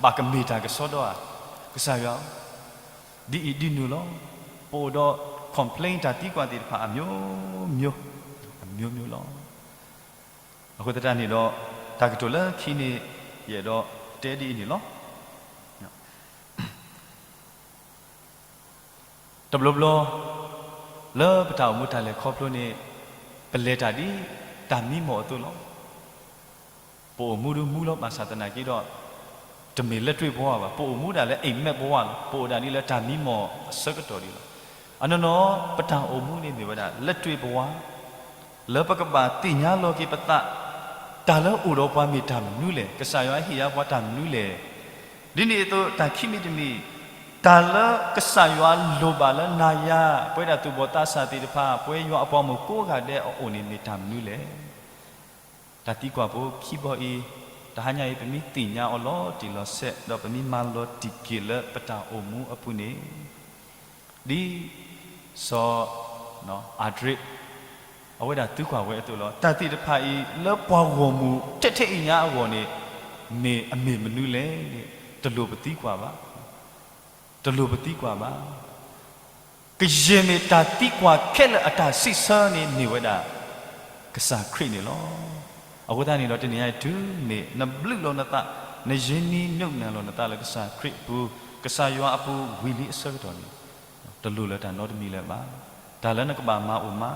ဘၣ်ကမ့ၢ်တၢ်ကစီဒီဧါ, ကစၢ်ယွၤဧၢ, ဒ်အံၤဒ်နုၤလီၤ. ပအိၣ်ဒီး complain တၢ်သံကွၢ်သ့ၣ်တဖၣ်အမျိုးမျိုး, အမျိုးမျိုးလီၤ. အဃိသတးန့ၣ်ဒီး တၢ်ကတိၤလၢခံန့ၣ် ယအဲၣ်ဒိးတဲဒ်အံၤန့ၣ်လီၤ. တဘျီဘျီ လၢပတၢ်အိၣ်မူတၢ်လဲၤခီဖျိန့ၣ် ပလဲၤတၢ်ဒ်တၢ်မံမီၢ်အသိးလီၤ. ပအိၣ်မူဒုးမူလီၤ ဘၣ်ဆၣ်သနာ်က့ဒီး တမ့ၢ်လက်တွေ့ဘဝဘၣ်, ပအိၣ်မူဒၣ်လၢအိပ်မက်ဘဝလီၤ, ပအိၣ်ဒၣ်ဒ်လၢတၢ်မံမီၢ်အဆၢကတီၢ်ဒံးလီၤ. အနီၢ်နီၢ် ပတၢ်အိၣ်မူန့ၣ်မ့ၢ်ဝဲဒၣ် လက်တွေ့ဘဝ လၢပကဘၣ်သ့ၣ်ညါလီၤက့ၤပသး, တၢ်လၢအိၣ်ဒီးပှၤမ့ၢ်တၢ်မနုၤလဲၣ်, ကစၢ်ယွၤဟ့ၣ်ယၤပှၤတၢ်မနုၤလဲၣ်. ဒ်န့ၣ်အသိးတၢ်ခံမံၤတမံၤ, တၢ်လၢကစၢ်ယွၤလိၣ်ဘၣ်လၢနၤယၤ ပဝဲဒၣ်သူၣ်ဘီၣ်သးစၢ်သ့ၣ်တဖၣ် ပဝဲယွၤအပှၤမုၣ်ကိးဂၤဒဲးအအိၣ်န့ၣ်မ့ၢ်တၢ်မနုၤလဲၣ်. တၢ်သံကွၢ်ဖိခံဘီအံၤ, တဟါညါအံၤ ပမ့ၢ်သ့ၣ်ညါအီၤလီၤတံၢ်လီၤဆဲး ဒီးပမ့ၢ်မၤလီၤတံၢ်က့ၤလၢပတၢ်အိၣ်မူအပူၤန့ၣ်, ဒ်စီၤ အၤဒရ့း အဝဲဒၣ်သံကွၢ်ဝဲအသိးလီၤ. တၢ်သ့ၣ်တဖၣ်အံၤ လၢပှၤဂီၢ်မုၢ်ထဲထဲအံၤညါအဂီၢ်န့ၣ် မ့ၢ်အမ့ၢ်မနုၤလဲၣ်န့ၣ် တလိၣ်ပသံကွၢ်ဘၣ်. တလိၣ်ပသံကွၢ်ဘၣ်. ကယဲၢ်မ့ၢ်တၢ်သံကွၢ်ခဲလၢာ်အတၢ်စံးဆၢန့ၣ် မ့ၢ်ဝဲဒၣ် ကစၢ်ခရံာ်န့ၣ်လီၤ. အဃိသတးန့ၣ်ဒီး တနံၤညါအံၤ တုၤမ့ၢ်နဘျုးလီၤနသး, နယံၤနံၤနုာ်နၢ်လီၤနသးလၢကစၢ်ခရံာ်အပူၤ, ကစၢ်ယွၤအပူၤဝံၤလံအဆၢကတီၢ်န့ၣ်, တလိၣ်လၢတၢ်နီတမံၤလၢၤဘၣ်. တၢ်လၢနကဘၣ်မၤအိၣ်မၤ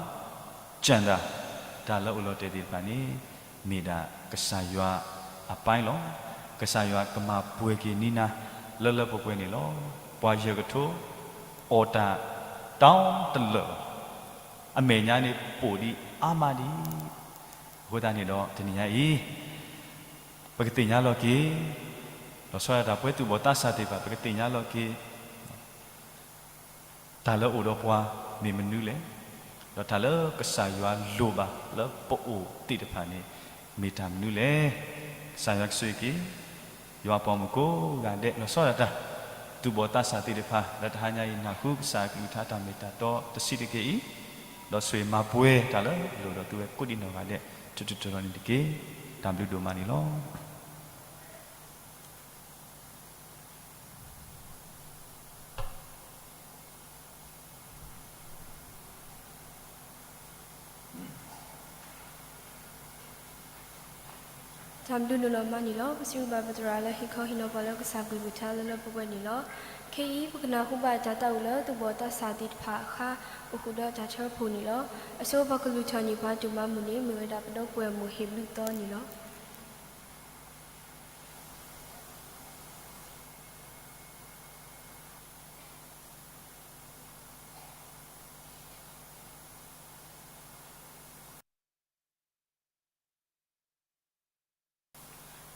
ကၢၢ်တၢ်, တၢ်လၢအိၣ်လီၤတဲာ်သ့ၣ်တဖၣ်န့ၣ် မ့ၢ်ဒၣ်ကစၢ်ယွၤအပၢ်လီၤ. ကစၢ်ယွၤကမၤပှဲၤက့ၤန့ၢ်နၤ လၢလၢပှဲၤပှဲၤန့ၣ်လီၤ. ပှၤယဲၢ်ကထိ အီၣ်တၢ်တၢ်တလၢာ်လီၤ. အမဲာ်ညါန့ၣ်ပိာ်ဒံးအါမးဒံး. အဃိသတးန့ၣ်ဒီး တနံၤညါအံၤ ပကသ့ၣ်ညါလီၤက့ၤ, လီၤဆီဒၣ်တၢ် ပဝဲသူၣ်ဘီၣ်သးစၢ်သ့ၣ်တဖၣ် ပကသ့ၣ်ညါလီၤက့ၤ တၢ်လၢအိၣ်ဒီးပှၤမ့ၢ်မနုၤလဲၣ်, ဒီးတၢ်လၢကစၢ်ယွၤလိၣ်ဘၣ်လၢပအိၣ်သ့ၣ်တဖၣ်န့ၣ် မ့ၢ်တၢ်မနုၤလဲၣ်. ကစၢ်ယွၤကဆိၣ်ဂ့ၤက့ၤ ယွၤအပှၤမုၣ်ကိးဂၤဒဲး လီၤဆီဒၣ်တၢ် သူၣ်ဘီၣ်သးစၢ်သ့ၣ်တဖၣ် လၢတဟါညါအံၤ နၢ်ဟူကစၢ်အကလုၢ်ကထါတၢ်မ့ၢ်တၢ်တီတဆံးတက့ၢ်အံၤ, ဒီးဆိၣ်ဂ့ၤမၤပှဲၤတၢ်လၢလိၣ်ဒီးသုဝဲကိးဒံးနီၢ်ဂၤဒဲး ထူးထူးတီၤတီၤန့ၣ်တက့ၢ်. တၢ်ဘျုးဒိၣ်မးန့ၣ်လီၤ. တၢ်ဘျုးဒိၣ်လီၤမးန့ၣ်လီၤ. ပစံးဘျုးဘၣ်ပသရၣ်လၢဟ့ၣ်ခီဟ့ၣ်နီၤပှၤလၢကစၢ်ကလုၢ်ကထါလၢလၢပှဲၤပှဲၤန့ၣ်လီၤ. ခဲအံၤ ပကနၢ်ဟူဘၣ်တၢ်သးဝံၣ်လၢသူၣ်ဘီၣ်သးစၢ်သ့ၣ်တဖၣ်အဃါ အိၣ်ဃုာ်ဒီးတၢ်ထၢဖှိၣ်န့ၣ်လီၤ. အဆိပှၤကလုၢ်ထီၣ်န့ၢ်ပှၤတၢ်မၤမုာ်န့ၣ် မ့ၢ်ဝဲဒၣ်ပဒီပုၢ်ဝဲၢ်မုၣ်ဟ့ၣ်ဘျုးသီန့ၣ်လီၤ.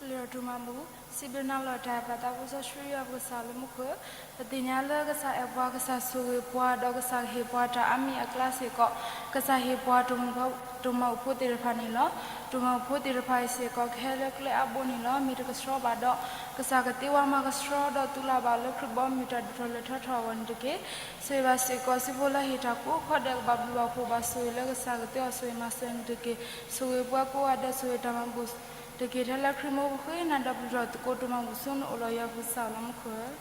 Little Drama ပူၤ စံးဘျုးနၤလီၤတၢ်ပာ်သး ပကစၢ်ဆှံယွၤပကစၢ်လၢမူခိၣ်, ပသ့ၣ်ညါလၢကစၢ်အဲၣ်ပှၤ, ကစၢ်ဆိၣ်ဂ့ၤပှၤ, ဒီးကစၢ်ကဟ့ၣ်ပှၤတၢ်အါမံၤအကျါစ့ၢ်ကီး, ကစၢ်ဟ့ၣ်ပှၤ တၢ်မုၢ်ဖိတၢ်မၤအိၣ်ဖိသ့ၣ်တဖၣ်န့ၣ်လီၤ. တၢ်မၤအိၣ်ဖိသ့ၣ်တဖၣ်အံၤစ့ၢ်ကီး ကဟဲလၢကျဲအါဘိန့ၣ်လီၤ. မ့ၢ်တကဆှီဘၣ်ဒီး ကစၢ်ကသ့ဝဲမၤကဆှီ ဒီးသုလၢ်ဘၣ်လၢခရံာ်ဘီမုၢ်တၢ်ဒိၣ်ထီၣ်လဲၢ်ထီၣ်ထီထီၣ်အဂီၢ်န့ၣ်တက့ၢ်. ဆိၣ်ဂ့ၤဘၣ်စ့ၢ်ကီး စုဖိလၢဟ့ၣ်တၢ်ကိးခီဒဲး ကဘၣ်ဘျုးဘၣ်ဖှိၣ်ဘၣ်ဆိၣ်ဂ့ၤလၢကစၢ်ကသ့အီၤ ဆိၣ်ဂ့ၤမၤစၢၤန့ၣ်တက့ၢ်. ဆိၣ်ဂ့ၤပှၤကိးဂၤဒဲး ဆိၣ်ဂ့ၤတၢ်မၤဘူၣ်တက့ၢ်. ထဲလၢခရံာ်မူပဃ့နၤဒီးပျုၢ်ထီၣ်သကိး တၢ်မၤဘူၣ်ဆိန့ၣ်အိၣ်လီၤ ယွၤပကစၢ်လၢမူခိၣ်.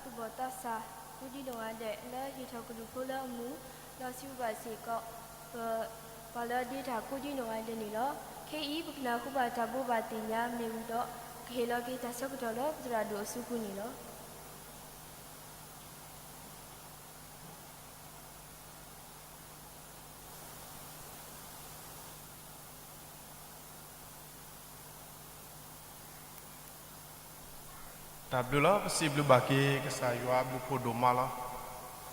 သူၣ်ဘီၣ်သးစၢ် ကိးဒံနီၢ်ဂၤဒဲး လၢဟ့ၣ်ထီၣ်ကလုၢ်ဖိလၢအမုာ် ဒီးစံးဘျုးဘၣ်စ့ၢ်ကီး ပ ပှၤလၢအဒ့တၢ်ကိးဒံနီၢ်ဂၤဒဲးန့ၣ်လီၤ. ခဲအံၤ ပကနၢ်ဟူဘၣ်တၢ်ဘိးဘၣ်သ့ၣ်ညါမ့ၢ်ဝံၤဒီး ကဟ့ၣ်လီၤက့ၤတၢ်ဆၢကတီၢ်လၢပသရၣ်ဒိၣ်အစုပူၤန့ၣ်လီၤ. တၢ်ဘျုးလီၤ. ပစံးဘျုးဘၣ်က့ၤကစၢ်ယွၤဘျုးဖှိၣ်ဒိၣ်မးလီၤ.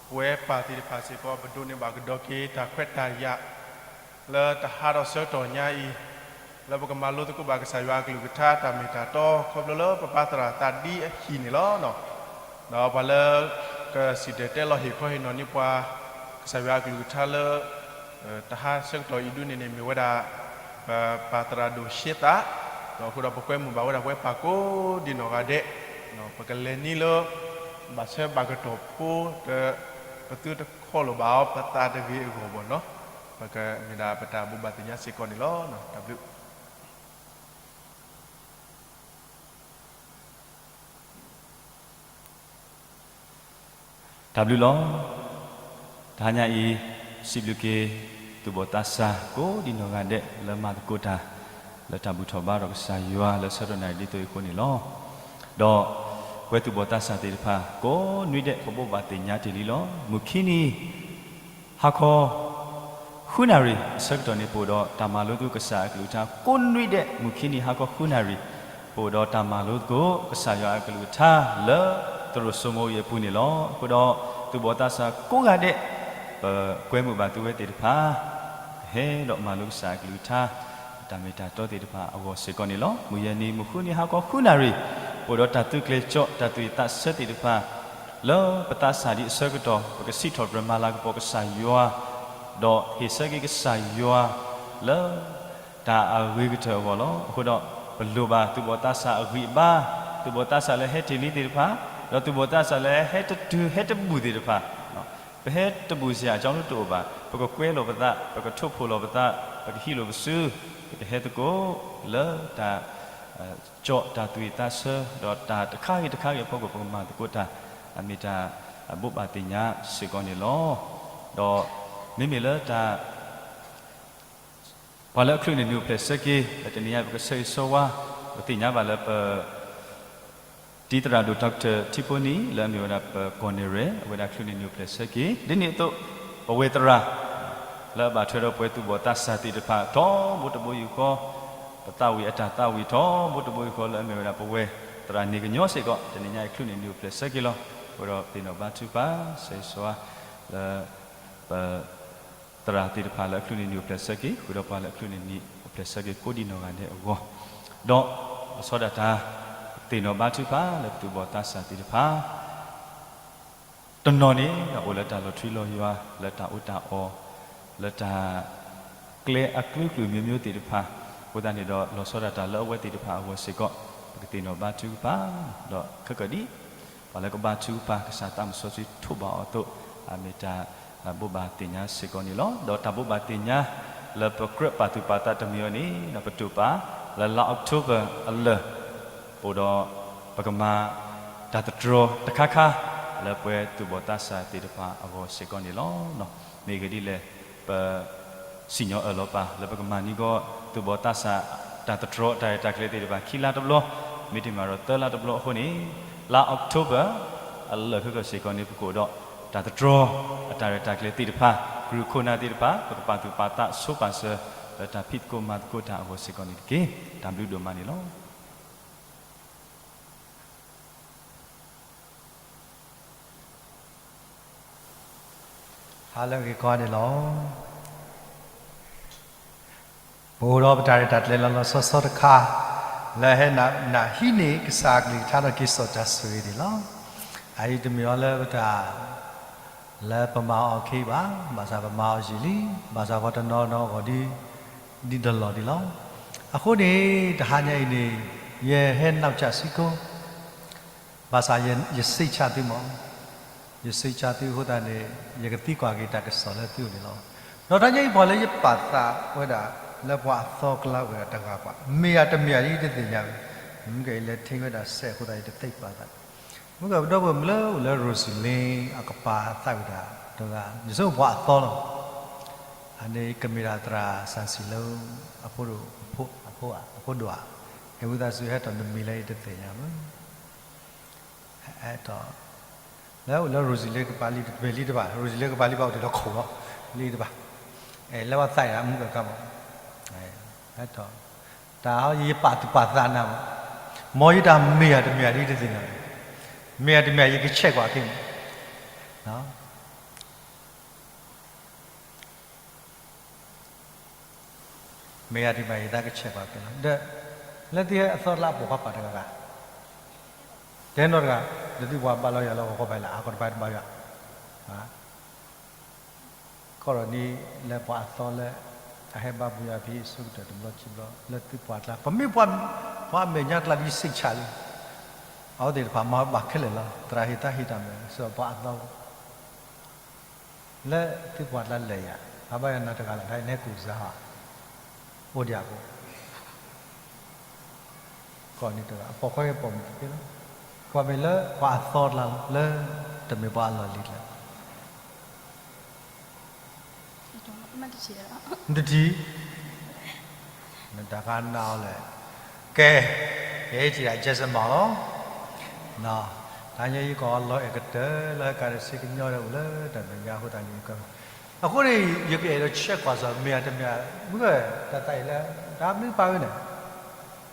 ပဝဲပၢ်သ့ၣ်တဖၣ်စ့ၢ်ကီး ပဒိးန့ၢ်ဘၣ်ကဒီးက့ၤတၢ်ခွဲးတၢ်ယာ် လၢတဟါဒီးဆၢကတီၢ်ညါအံၤ လၢပကမၤလိသကိးဘၣ်ကစၢ်ယွၤအကလုၢ်ကထါတၢ်မ့ၢ်တၢ်တီ ခီဖျိလၢပပၢ်သရၣ်သးဒ်အဟံၣ်န့ၣ်လီၤ. ဒီးပှၤလၢ ကစံၣ်တဲၤတဲလီၤဟ့ၣ်ခီဟ့ၣ်နီၤန့ၢ်ပှၤ ကစၢ်ယွၤအကလုၢ်ကထါလၢ တဟါဆၢကတီၢ်အံၤဒုန့ၣ်န့ၣ် မ့ၢ်ဝဲဒၣ် ပပၢ်သရၣ်ဒိၣ်ရှ့သး, ဒီးအဃိဒီးပကွဲမုာ်ဘၣ်ဝဲဒၣ်ပဝဲပၢ်ကိးဒံနီၢ်ဂၤဒဲး, ပကလဲၤနံၤလၢ ဘၣ်ဆၢဘၣ်ကတီၢ်ဖိ ပသုတခီလိာ်ဘၣ်အီၤ ပသးတဂ့ၤအဂီၢ်ဘၣ်နီၤ, ပကမ့ၢ်ဒၣ်ပတၢ်ဘိးဘၣ်သ့ၣ်ညါစ့ၢ်ကီးန့ၣ်လီၤ. တၢ်ဘျုး တၢ်ဘျုးလီၤ. တဟါညါအံၤ စံးဘျုးက့ၤ သူၣ်ဘီၣ်သးစၢ် ကိးဒံနီၢ်ဂၤဒဲး လၢမၤသကိးတၢ် လၢတၢ်ဘူၣ်ထီၣ်ဘါထီၣ်ကစၢ်ယွၤ လၢဆၢကတီၢ်နၣ်ရံၣ်ဒ်သိးအံၤအဃိန့ၣ်လီၤ. ဒီးပဝဲသူၣ်ဘီၣ်သးစၢ်သ့ၣ်တဖၣ် ကိးနွံဒဲး ပဘိးဘၣ်သ့ၣ်ညါတ့ၢ်လံလီၤ. မုၢ်ခံနံၤ ဟါခီ ဃုနၣ်ရံၣ်အဆၢကတီၢ်န့ၣ် ပအိၣ်ဒီးတၢ်မၤလိသကိးကစၢ်အကလုၢ်ကထါ ကိးနွံဒဲး မုၢ်ခံနံၤဟါခီဃုနၣ်ရံၣ် ပအိၣ်ဒီးတၢ်မၤလိသကိးကစၢ်ယွၤအကလုၢ်ကထါလၢ သရိာ်စိမိၤအံၤအပူၤန့ၣ်လီၤ. အဃိဒီး သူၣ်ဘီၣ်သးစၢ်ကိးဂၤဒဲး ပကွဲမုာ်ဘၣ်သုဝဲသ့ၣ်တဖၣ် ကဟဲဒီးမၤလိကစၢ်အကလုၢ်ကထါ တၢ်မ့ၢ်တၢ်တီသ့ၣ်တဖၣ်အဂီၢ်စ့ၢ်ကီးန့ၣ်လီၤ. မုၢ်ယဲၢ်နံၤ မုၢ်ဃုနံၤဟါခီဃုနၣ်ရံၣ် ပအိၣ်ဒီးတၢ်သုးကျဲၤကၠီၣ်တၢ်သူၣ်ဝံၣ်သးဆၢသ့ၣ်တဖၣ် လၢပသးစၢ်ဒံးအဆၢကတီၢ် ပကစံးထီၣ်ပတြၢၤမၤလၤကပီၤကစၢ်ယွၤ ဒီးဟ့ၣ်ဆၢက့ၤကစၢ်ယွၤလၢ တၢ်အဂ့ၤကတၢၢ်အဂီၢ်လီၤ. အဃိဒီး ပလိၣ်ဘၣ်သူၣ်ဘီၣ်သးစၢ်အဂံၢ်အဘါ, သူၣ်ဘီၣ်သးစၢ်လၢဟဲတ့ၢ်လံသ့ၣ်တဖၣ်, ဒီးသူၣ်ဘီၣ်သးစၢ်လၢဟဲတတုၤဟဲတဘူၣ်သ့ၣ်တဖၣ်, ပဟဲတဘူၣ်စ့ၢ်ကီး အကၠီလူတအိၣ်ဘၣ်, ပကကွဲလိာ်ပသး, ပကထိၣ်ဖှိၣ်လိာ်ပသး, ပကဟံးလိာ်ပစု, ပကဟဲသကိးလၢတၢ် ကၠီၣ်တၢ်သူၣ်ဝံၣ်သးဆၢ, ဒီးတၢ်တခါဂ့ၤတခါဂ့ၤအဖီခိၣ် ပကမၤသကိးတၢ် အမ့ၢ်တၢ်ဘိးဘၣ်သ့ၣ်ညါစ့ၢ်ကီးန့ၣ်လီၤ. ဒီးမ့မ့ၢ်လၢတၢ် ပှၤလၢအချုးန့ၢ်နံၤအိၣ်ဖျဲၣ်ဆၢက့ၤ လၢတနံၤညါ ပကဆၢဂ့ၤဆၢဝါ, ပသ့ၣ်ညါဘၣ်လၢပ တံၤသရၣ်ဒိၣ် Doctor ထံဖိနံၤ လၢအမ့ၢ်ဝဲဒၣ်ပကီၢ်န့ၣ်ရဲၣ် အဝဲဒၣ်ချုးန့ၢ်နံၤအိၣ်ဖျဲၣ်ဆၢက့ၤ ဒ်န့ၣ်အသိး ပဝဲသရၣ် လၢအဘၣ်ထွဲဒီးပဝဲသူၣ်ဘီၣ်သးစၢ်သ့ၣ်တဖၣ် ထီဘိတဘိယူၢ်ဃီ, ပသးဝံၣ်အတၢ်သးဝံၣ်ထီဘိတဘိယူၢ်ဃီ လၢအမ့ၢ်ဝဲဒၣ်ပဝဲသရၣ်န့ၣ်ကညီစ့ၢ်ကီး တနံၤညါအံၤချုးန့ၢ်နံၤအိၣ်ဖျဲၣ်ဆၢက့ၤလီၤ. အဃိဒီးသ့ၣ်နီၣ်ဘါထုကဖၣ် ဆၢဂ့ၤဆၢဝါ လၢ ပ သရၣ်သ့ၣ်တဖၣ်လၢအချုးန့ၢ်နံၤအိၣ်ဖျဲၣ်ဆၢက့ၤ ဃုာ်ဒီးပှၤလၢအချုးန့ၢ်နံၤအိၣ်ဖျဲၣ်ဆၢက့ၤကိးဒံးနီၢ်ဂၤဒဲးအဂီၢ်, ဒီးလီၤဆီဒၣ်တၢ် သ့ၣ်နီၣ်ဘါထုကဖၣ်လၢပသူၣ်ဘီၣ်သးစၢ်သ့ၣ်တဖၣ် တနီၤန့ၣ်ဒီးအိၣ်လၢတၢ်လီၤထွံလီၤယွၤ လၢတၢ်အီၣ်တၢ်အီ, လၢတၢ် ကျဲအကျိၤကျိၤမျိုးမျိုးသ့ၣ်တဖၣ်, အဃိသတးန့ၣ်ဒီး လီၤဆီဒၣ်တၢ်လၢအဝဲသ့ၣ်တဖၣ်အဂီၢ်စ့ၢ်ကီး ပကသ့ၣ်နီၣ်ဘါထုကဖၣ်, ဒီးခဲကၢၣ်ဒံး ပှၤလၢကဘါထုကဖၣ် ကစၢ်သးမုၣ်စီဆှံထိးဘၣ်အီၤအသိး အမ့ၢ်တၢ်ဘိးဘၣ်သ့ၣ်ညါစ့ၢ်ကီးန့ၣ်လီၤ. ဒီးတၢ်ဘိးဘၣ်သ့ၣ်ညါ လၢပကြၢးပာ်သူၣ်ပာ်သးတမံၤအံၤန့ၣ် ဒီးပတိာ်ပာ် လၢလါအီးကထိဘၢၣ်အလၢာ် အိၣ်ဒီး ပကမၤ တၢ်သတြီၤတခါခါ လၢပဝဲသူၣ်ဘီၣ်သးစၢ်သ့ၣ်တဖၣ်အဂီၢ်စ့ၢ်ကီးန့ၣ်လီၤ. မ့ၢ်ဂ့ၢ်ဒ်လဲၣ် ပ စံၣ်ညီၣ်အၢၣ်လီၤပာ် လၢပကမၤန့ၢ်ကီး သူၣ်ဘီၣ်သးစၢ် တၢ်သတြီၤတၢ်ရဲၣ်တၢ်ကျဲၤသ့ၣ်တဖၣ် ခံလါတဘျီ, မ့တမ့ၢ်ဒီးသၢလါတဘျီအဃိန့ၣ် လါအီးကထိဘၢၣ် အလၢာ်ခဲကၢၣ်စ့ၢ်ကီးန့ၣ် ပကအိၣ်ဒီး တၢ်သတြီၤ အတၢ်ရဲၣ်တၢ်ကျဲၤသ့ၣ်တဖၣ် ကရူၢ်ခိၣ်နၢ်သ့ၣ်တဖၣ် ပကပာ်သူၣ်ပာ်သးဆိပာ်စၢၤ လၢတၢ်ဖံးသကိးမၤသကိးတၢ်အဂီၢ်စ့ၢ်ကီးန့ၣ်တက့ၢ်. တၢ်ဘျုးဒိၣ်မးန့ၣ်လီၤ. ဟါလၢအဂ့ၤကိးဂၤဒဲးလီၤ. ပအိၣ်ဒီးပတၢ်ရဲၣ်တၢ်ကျဲၤလီၤလီၤဆီဆီတခါ လၢဟဲနၢ်ဟံးန့ၢ်ကစၢ်အကလုၢ်ကထါဒီးက့ၤစိာ်တၢ်ဆိၣ်ဂ့ၤန့ၣ်လီၤ. အအံၤတမ့ၢ်အီၤလၢပတၢ် လၢပမၤအီၤခဲအံၤဘၣ်, ဘၣ်ဆၣ်ပမၤအီၤယံာ်လံ, ဘၣ်ဆၣ်ပှၤတနီၤနီၤအဂီၢ်ဒ် ဒ်တလီၢ်ဒံးလီၤ. အဃိန့ၣ် တဟါညါအံၤန့ၣ် ယဟဲနီၢ်ကစၢ်စ့ၢ်ကီး ဘၣ်ဆၣ်ယစံးဆၢသုမး, ယစံးဆၢသုအဃိသတးန့ၣ် ယကသံကွၢ်က့ၤတၢ်ကစီၣ်လၢသုအိၣ်န့ၣ်လီၤ. ဒီးတဟါညါအံၤပှၤလၢယပာ်သးဝဲဒၣ် လၢပှၤအသီကျါဝဲဒၣ်တဂၤကွၢ် မ့ၢ်ဧါတမ့ၢ်ဧါယတသ့ၣ်ညါဘၣ်. မ့ၢ်ကဲအံၤလဲၤထံၣ်ဝဲဒၣ်စဲးအဃိသတး ယတသ့ပာ်သး မုၢ်ကပဒီပုၢ်ဝဲၢ်မုၣ်လၢအိၣ်လၢ Rosalie အကပၤသးဝံၣ်တၢ်တဂၤ ယဆိကမိၣ်ပှၤအသီလီၤ. အန့ၣ်ကမ့ၢ်ဒၣ်သရၣ်စၣ်စံၣ်လၢ အဖိဒိၣ်အဖိ အဖိဒိၣ်ဧါ, ဟဲဝံသးစူၤဟဲထီၣ်နမံၤလၢယတသ့ၣ်ညါဘၣ်. ဟဲထီၣ် လၢအိၣ်လၢ Rosalie ကပၤလံ တမ့ၢ်လံတဘၣ် Rosalie ကပၤလံဘၣ်အိၣ်တ့ၢ်လီၤခိၣ်လီၤ လံတဘၣ်, လၢပှၤသးအံၤမုၢ်ကကါမး, ဟဲထီၣ် တၢ်ယပာ်သူၣ်ပာ်သးနၤမး, မ်ယတၢ်မ့ၢ်ဧါတမ့ၢ်ဧါဒ်ယတသ့ၣ်ညါ, မ့ၢ်ဧါတမ့ၢ်ဧါယကဆဲးကွၢ်က့ၤမး, မ့ၢ်ဧါတမ့ၢ်ဧါယသးကဆဲးကွၢ်က့ၤလီၤ. ဒီး လၢသုဟဲအသီတလါအပိာ်ခွါပာ်တဂၤဂၤ, တဲနီတဂၤ, ဒီးသုပှၤဘၣ်လီၤယွၤလၢဂီၤခီဘၣ်လၢအကီၢ်တဘၣ်တဘၣ်ယွၤ ကီၢ်ဒီးန့ၣ်လၢပှၤအသီလၢ အဟဲဘါပူၤယၤဖဲအဆိကတၢၢ်တဘျီခံဘျီ လၢသုပှၤကျါ ပမ့ၢ်ပှၤ ပှၤအမဲာ်ညါကျါဒ်စ့ၢ်ကီးလံ, အဝဲသ့ၣ်တဖၣ်မၤဘၣ်ခဲလၢာ်လီၤ. သရၣ်ဟ့ၣ်သးဟ့ၣ်တၢ်မ့ၢ် စၢၤပှၤအသီ လၢသုပှၤကျါလဲၤယၤ အဘၣ်ယၤနၤတဂၤလီၤ တၢ်အံၤနဲကိၣ်စါဟီ အိၣ်ဒံးအကိ ကီၢ်န့ၣ်တဂၤ အပိာ်ခွါက့ၤပိာ်မုၣ်တသ့လီၤ. ကွၢ်မ့ၢ်လၢပှၤအသီကျါလီၤ လၢတမ့ၢ်ပှၤအလီၢ်လံၤကျါ နတထံၣ် နတၢ်ကနၣ်အီၤလဲၣ်. ကဲ ယဟဲထံၣ်ဒၣ် Jackson မးလီၤ. တဟါညါအံၤကီၢ်လီၤအဲၣ်ကတၢၢ်လၢကးတစ့ကညီဒီးအိၣ်လၢတၢ်မဲာ်ညါအဃိသတးန့ၣ် အဃိန့ၣ် ယကအဲၣ်ဒိးဆဲးကွၢ်စီၤမ့ၢ်ဧါတမ့ၢ်ဧါ မုၢ်ဂၢၢ်တၢ်သးအံၤလၢ တၢ်ဘျုးပာ်ဝဲန့ၣ်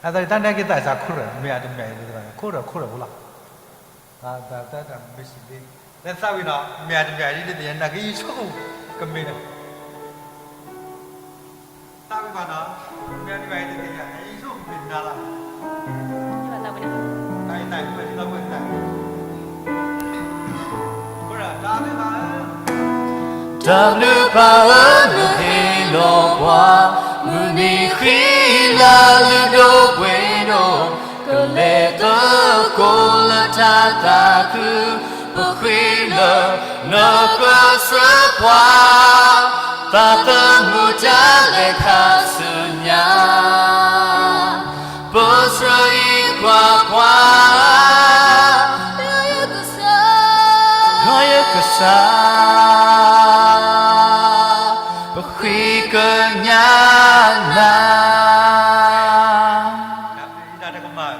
အသးတၢ်နဲက့ၤသးစၢ်ခိၣ်ရၢၢ် မ့ၢ်ဧါတမ့ၢ်ဧါ ခိၣ်ရၢၢ်ခိၣ်ရၢၢ်ဖိလီၤ. တၢ်သးတၢ်မ့ၢ်စ့ၢ်ကီး လၢသးဝံၣ်နီၤ မ့ၢ်ဧါတမ့ၢ်ဧါ ဒ်တသ့ၣ်ညါ နာ်က့ယဆိကမိၣ် ကမ့ၢ်န့ၣ် သးဝံၣ်ဘၣ်နီၤ မ့ၢ်ဧါတမ့ၢ်ဧါ ဒ်တသ့ၣ်ညါ ယဆိကမိၣ်ကမ့ၢ်နၤလီၤ. တၢ်ဘျုးပၢ်ဧၢ နဟ့ၣ်လီၤပှၤ မုၢ်နံၤဃံလၤလုၢ်ဒိၣ်ပှ့ၤဒိၣ် ကလဲၤသကိးလၢတၢ်သးခု ပဃ့လၢနကစၢၢ်ပှၤ သးသမူတၢ်လဲၤခါဆူညါ ပစၢၤအံၤကွၢ်ပှၤ ကစၢ် ပဃ့ကညးနၤ ယတၢ်တကမၣ်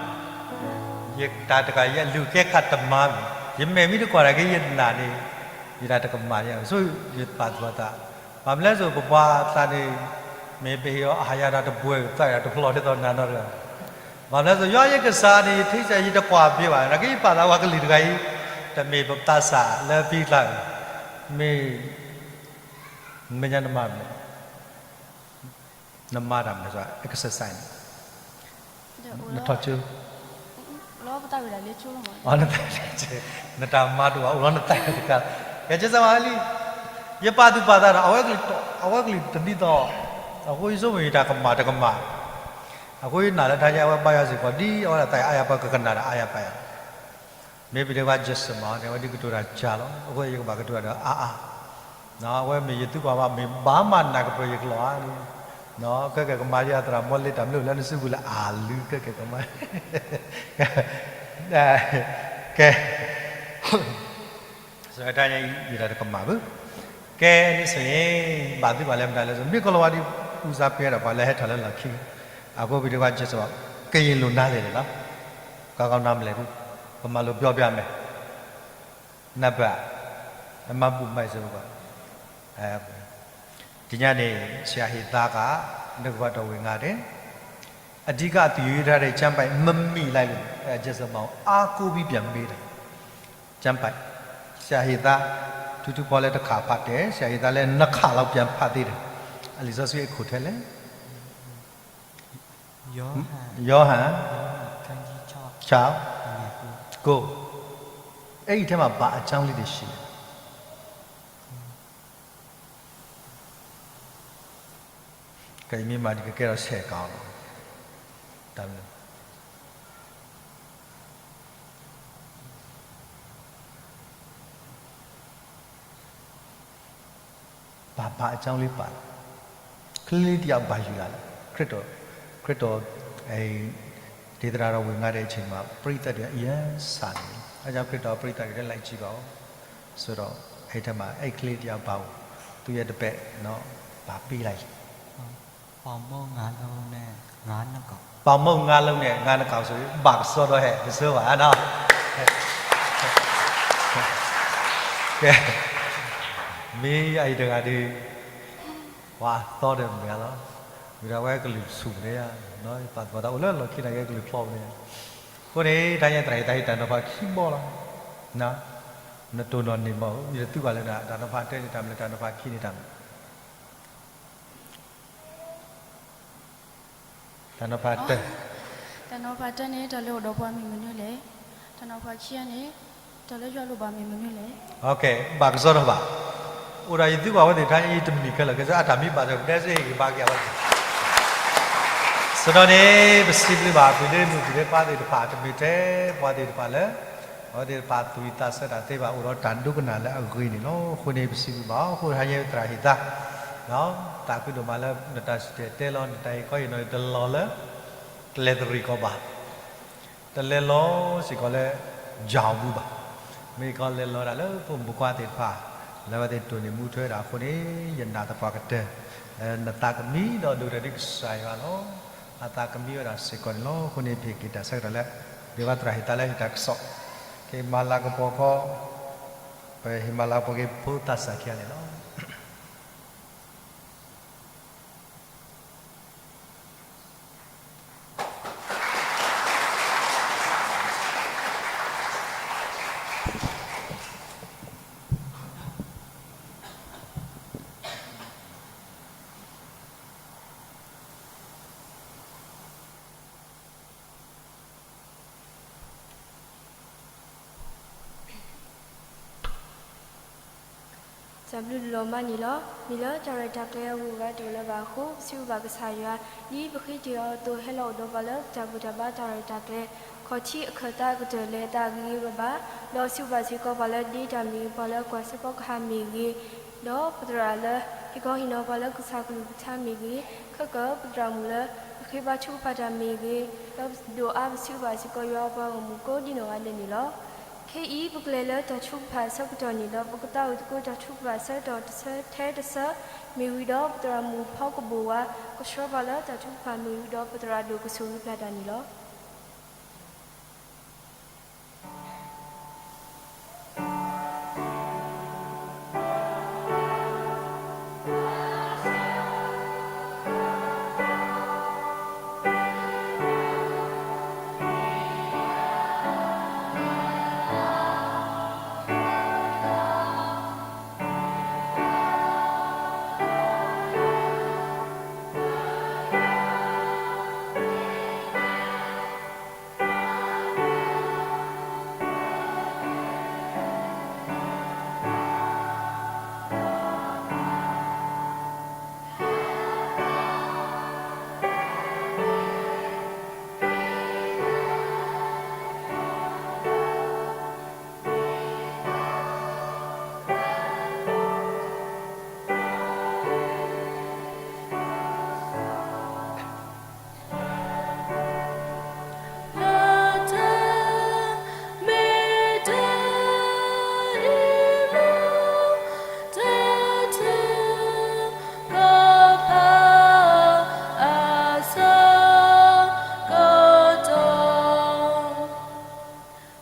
ယတၢ်တကမၣ် ယလူၤကဲခါတမါမံၤ ယမဲာ်မ့ၢ်တကွၢ်တၢ်က့ၤယနာ်န့ၣ် ယတၢ်တကမၣ်န့ၣ် ဆိယပာ်သူၣ်ပာ်သး ဘၣ်မနုၤလဲၣ်စိၤ ပပှၤသးန့ၣ် မ့ၢ်ပဟ့ၣ်အီၤအဟါယၤတၢ်တဘှဲး သးယၤတဖျီၣ်ဒ်သိးနၤနီတဂၤ ဘၣ်မနုၤလဲၣ်စိၤ ယွၤယကစၢ်န့ၣ် ထံဆၢယတကွၢ်ဘၣ်ဘၣ် နာ်က့ယပာ်သးပှၤကလုာ်တဂၤအံၤ တမ့ၢ်ပသးစၢ်လၢဖံကျါ မ့ၢ် မဲာ်ညါနမၤမနုၤ နမၤတၢ်မနုၤ exercise န့ၣ် နထီၣ်ကၠိ နတၢ်မၤတအိၣ်ဘၣ် အိၣ်လီၤနသးတကး ကဲ ကစၢ်မၤလံ ယပာ်သူၣ်ပာ်သးဒီး အဝဲကလုာ်တဒ်သိး အဃိယဆိကမိၣ်ယတၢ်ကမၣ်တကမၣ် အဃိယနာ်လၢတဟါညါအဝဲဘါယွၤစ့ၢ်ကီး ဒ်အဝဲဒၣ်သးအါယၤပှၤကကနၣ်ဒီးအါယၤပာ်ယၤ မ့ၢ်ပတဲဝဲ Jackson မးန့ၣ် အဝဲဒ်ကတိၤတၢ်ကၢ်လီၤ အဃိယကဘၣ်ကတိၤတၢ်ဒီးအါအါ အဝဲမ့ၢ်ယသုကွၢ်ဘၣ် မ့ၢ်ဘၣ်မၤနၢ်ကပၢၤယကျိာ်ဧါန့ၣ် ခဲကဲကမၤဒ်အသရၣ်မီလ့တၢ် မ့ၢ်အိၣ်လၢနစုပူၤလၢအလုၢ် ခဲကဲကမၤ ကဲ စတၢ်ညါအံၤ ယတၢ်တကမၣ်ဘၣ် ကဲ န့ၣ်ဆိုရင် ဘၣ်သုဘၣ်လဲၤမတၤလဲၣ်ဆို မ့ၢ်ကီၢ်လီၤဝါဒ် ဦးစားပေး ဒီးပှၤလၢဟဲထီၣ်လၢလီၢ်ခံ အဃိပဒီးဝဲ Jackson ကရင်လိုနားလည်တယ်လီၤ ကကနၤမလဲၣ်ဒ် ကမၤလိပြောပြမယ် နဘၣ် အမၤဘူၣ်မၤစၢၤဘၣ် တညါန့ၣ် ဆရာဟ့ၣ်သါက နကဘၣ်တော်ဝင်ငါတယ် အဓိကသူရွေးထားတဲ့ကျမ်းပိုဒ်မမ့ၢ်လိုက်လို့ အဲ Jackson မအောင် အားကိုးပြီးပြန်မေးတာ ကျမ်းပိုဒ် ဆရာဟ့ၣ်သါ ထူထူဖီလၢတခါဖတ်တယ် ဆရာဟ့ၣ်သါလည်းနှစ်ခါလောက်ပြန်ဖတ်သေးတယ် အလံာ်စီဆှံအခိၣ်ထဲလဲၣ် ယောဟန် ယောဟန် ခန်းကြီးခြောက် ခြောက် အငယ်ကို ကို အဲ့ဒီထဲမှာဘာအကြောင်းလေးတွေရှိလဲ ကဲ မ့ၢ်မၤဒ်ကကဲထီၣ်ဆဲးကီးလီၤ တၢ်မနုၤ ဘာဘာအကြောင်းလေးပါလဲ ကလေးလေးတယောက်ဘာယူလာလဲ ခရစ်တော် ခရစ်တော် အဲ ဒေသနာတော်ဝင်ငါတဲ့အချိန်မှာ ပရိသတ်တွေအရမ်းစာနေတယ် အညီခရံာ်ဒီးပရိသတ်တွေလည်းလိုက်ကြည့်ပါဦး. ဆိုတော့ အဲ့ထဲမှာ အဲ့ကလေးတစ်ယောက်ပါဦး. သူ့ရဲ့တပည့်နော် ဘာပေးလိုက်လဲ. ပေါင်မုန့်ငါးလုံးနဲ့ငါးနှစ်ကောင် ပေါင်မုန့်ငါးလုံးနဲ့ငါးနှစ်ကောင်ဆိုရင် ဘၣ်ကစီဒီဟဲ့ တစၢဘၣ်နော်. ကဲ မ့ၢ်အံၤတဂၤဒီး ပှၤသီဒီးမုၢ်ဂၤလီၤ. မ့ၢ်ဒၣ်ဝဲကလုၢ်ဆူၣ်မ့ၢ်ဧါ, ပာ်သကိးတၢ်အိၣ်လၢလီၢ်ခံနာ်က့ကလုၢ်ဖျီမ့ၢ်ဧါ. အဃိန့ၣ် တၢ်ညါတြၢ်ဟံၣ်တၢ်ဟံၣ်တၢ်နီၤဖးခံဘီလီၤ. နတိၢ်နီၣ်န့ၢ်မး ယတသုဘၣ်လၢနၤ တၢ်နီၤဖးတၢန့ၣ်တၢ်မနုၤ တၢ်နီၤဖးခံန့ၣ်တၢ်မနုၤ တၢ်နီၤဖးတၢ, တၢ်နီၤဖးတၢန့ၣ် တၢ်လၢအိၣ်ဒီးပှၤမ့ၢ်မနုၤလဲၣ်. တၢ်နီၤဖးခံန့ၣ် တၢ်လၢယွၤလိၣ်ဘၣ်မ့ၢ်မနုၤလဲၣ်. ဘၣ်ကစီဒီဘၣ်. အိၣ်ဒၣ်ယသုကွၢ်ဝဲသ့ၣ်တဖၣ်အံၤတမံၤခဲလၢာ် ကဲစ့အတၢ်မံဘၣ်စၢၤ ကဒဲစ့ဟ့ၣ်ဂံၢ်ဘါက့ၤအဝဲသ့ၣ် စနီၤန့ၣ် ပစံးဘျုးဘၣ် ပှၤဒ့မုၣ်ပှၤဒ့ခွါသ့ၣ်တဖၣ် တမ့ၢ်ထဲပှၤသ့ၣ်တဖၣ်လၢ အဝဲသ့ၣ်တဖၣ်သူၣ်ဝံၣ်သးဆၢတၢ်သ့ဘၣ် အိၣ်ဒီးတၢ်ဒိကနၣ်လၢအဂ့ၤန့ၣ်လီၤ. အဃိန့ၣ် ပစံးဘျုးဘၣ်အီၤ အဃိတဟါညါသရၣ်ဟ့ၣ်သါ သးခုဒိၣ်မးလၢနတၢ်စံၣ်တဲၤတဲလီၤ နတၢ်ဟ့ၣ်ခီဟ့ၣ်နီၤ တလီၤလၢ ကလဲၤတရံးကီးဘၣ် တလဲၤလီၤစ့ၢ်ကီးလၢ ယၢ်အူပူၤဘၣ်. မ့ၢ်ကီးလဲၤလီၤဒၣ်လၢပမိၢ်ပၢ်ခွါသ့ၣ်တဖၣ် လၢအဝဲသ့ၣ်တိၢ်န့ၢ်မူထွဲဒၣ်အဃိန့ၣ် ယနာ်သပှၢ်ကတၢၢ် လၢနသးကမံဒီးဒိၣ်ထီၣ်ဒ်ကစၢ်ယွၤလီၤ. အသးကမံဝဲဒၣ်စ့ၢ်ကီးန့ၣ်လီၤ. အဃိန့ၣ် ပဟ့ၣ်က့ၤတၢ်ဆၢကတီၢ်လၢ ဒ်ဝဲသရၣ်ဟ့ၣ်သါလၢဟ့ၣ်တၢ်ကစီၣ် က့ၤမၤလၤကပီၤခီ ပဟ့ၣ်မၤလၤကပီၤက့ၤဖိသးစၢ်ခံဂၤန့ၣ်လီၤ. တၢ်ဘျုးလီၤမးန့ၣ်လီၤ. မ့ၢ်လၢတၢ်ရဲၣ်တၢ်ကျဲၤအဂုၤအဂၤတအိၣ်လၢၤဘၣ်အဃိ ပစံးဘျုးဘၣ်ကစၢ်ယွၤ ဒ်ပဃ့တ့ၢ်အီၤအသိး ဟဲလီၤအိၣ်ဒီးပှၤလၢတၢ်ဘူၣ်တၢ်ဘါတၢ်ရဲၣ်တၢ်ကျဲၤ ခီၣ်ထံးအခၢၣ်သးကတၢၢ်လၢတၢ်ဂ့ၤဂ့ၤဘၣ်ဘၣ်, ဒီးစံးဘျုးဘၣ်စ့ၢ်ကီးပှၤလၢဒ့တၢ်မ့ၢ်ဂ့ၤ ပှၤလၢကွၢ်စ့ၢ်ကီးကဟၣ်မ့ၢ်ဂ့ၤ ဒီးပသရၣ်လၢ ဟ့ၣ်ခီဟ့ၣ်နီၤပှၤလၢကစၢ်ကလုၢ်ကထါမ့ၢ်ဂ့ၤ, ခဲကၢ်ပသရၣ်မုၣ်လၢ ပဃ့ဘါထုကဖၣ်တၢ်မ့ၢ်ဂ့ၤ, ဒီးဒိၣ်အါပစံးဘျုးဘၣ်စ့ၢ်ကီးယွၤပှၤဂီၢ်မုၢ်ကိးဒ်နီၢ်ဂၤဒဲးန့ၣ်လီၤ. ခဲအံၤပကလဲၤလၢတၢ်ထုကဖၣ်အဆၢကတီၢ်န့ၣ်ဒီး ပကသးအိၣ်သကိးတၢ်ထုကဖၣ်အဆၢကတီၢ်တဆၢထဲတဆၢ မ့ၢ်ဝံၤဒီးပသရၣ်မုၣ်ဖီကဘိၣ်ဝါ ကဆှၢပှၤလၢတၢ်ထုကဖၣ်မ့ၢ်ဝံၤဒီးပသရၣ်ဒိၣ်ကဆိၣ်ဂ့ၤဖျါတၢ်န့ၣ်လီၤ.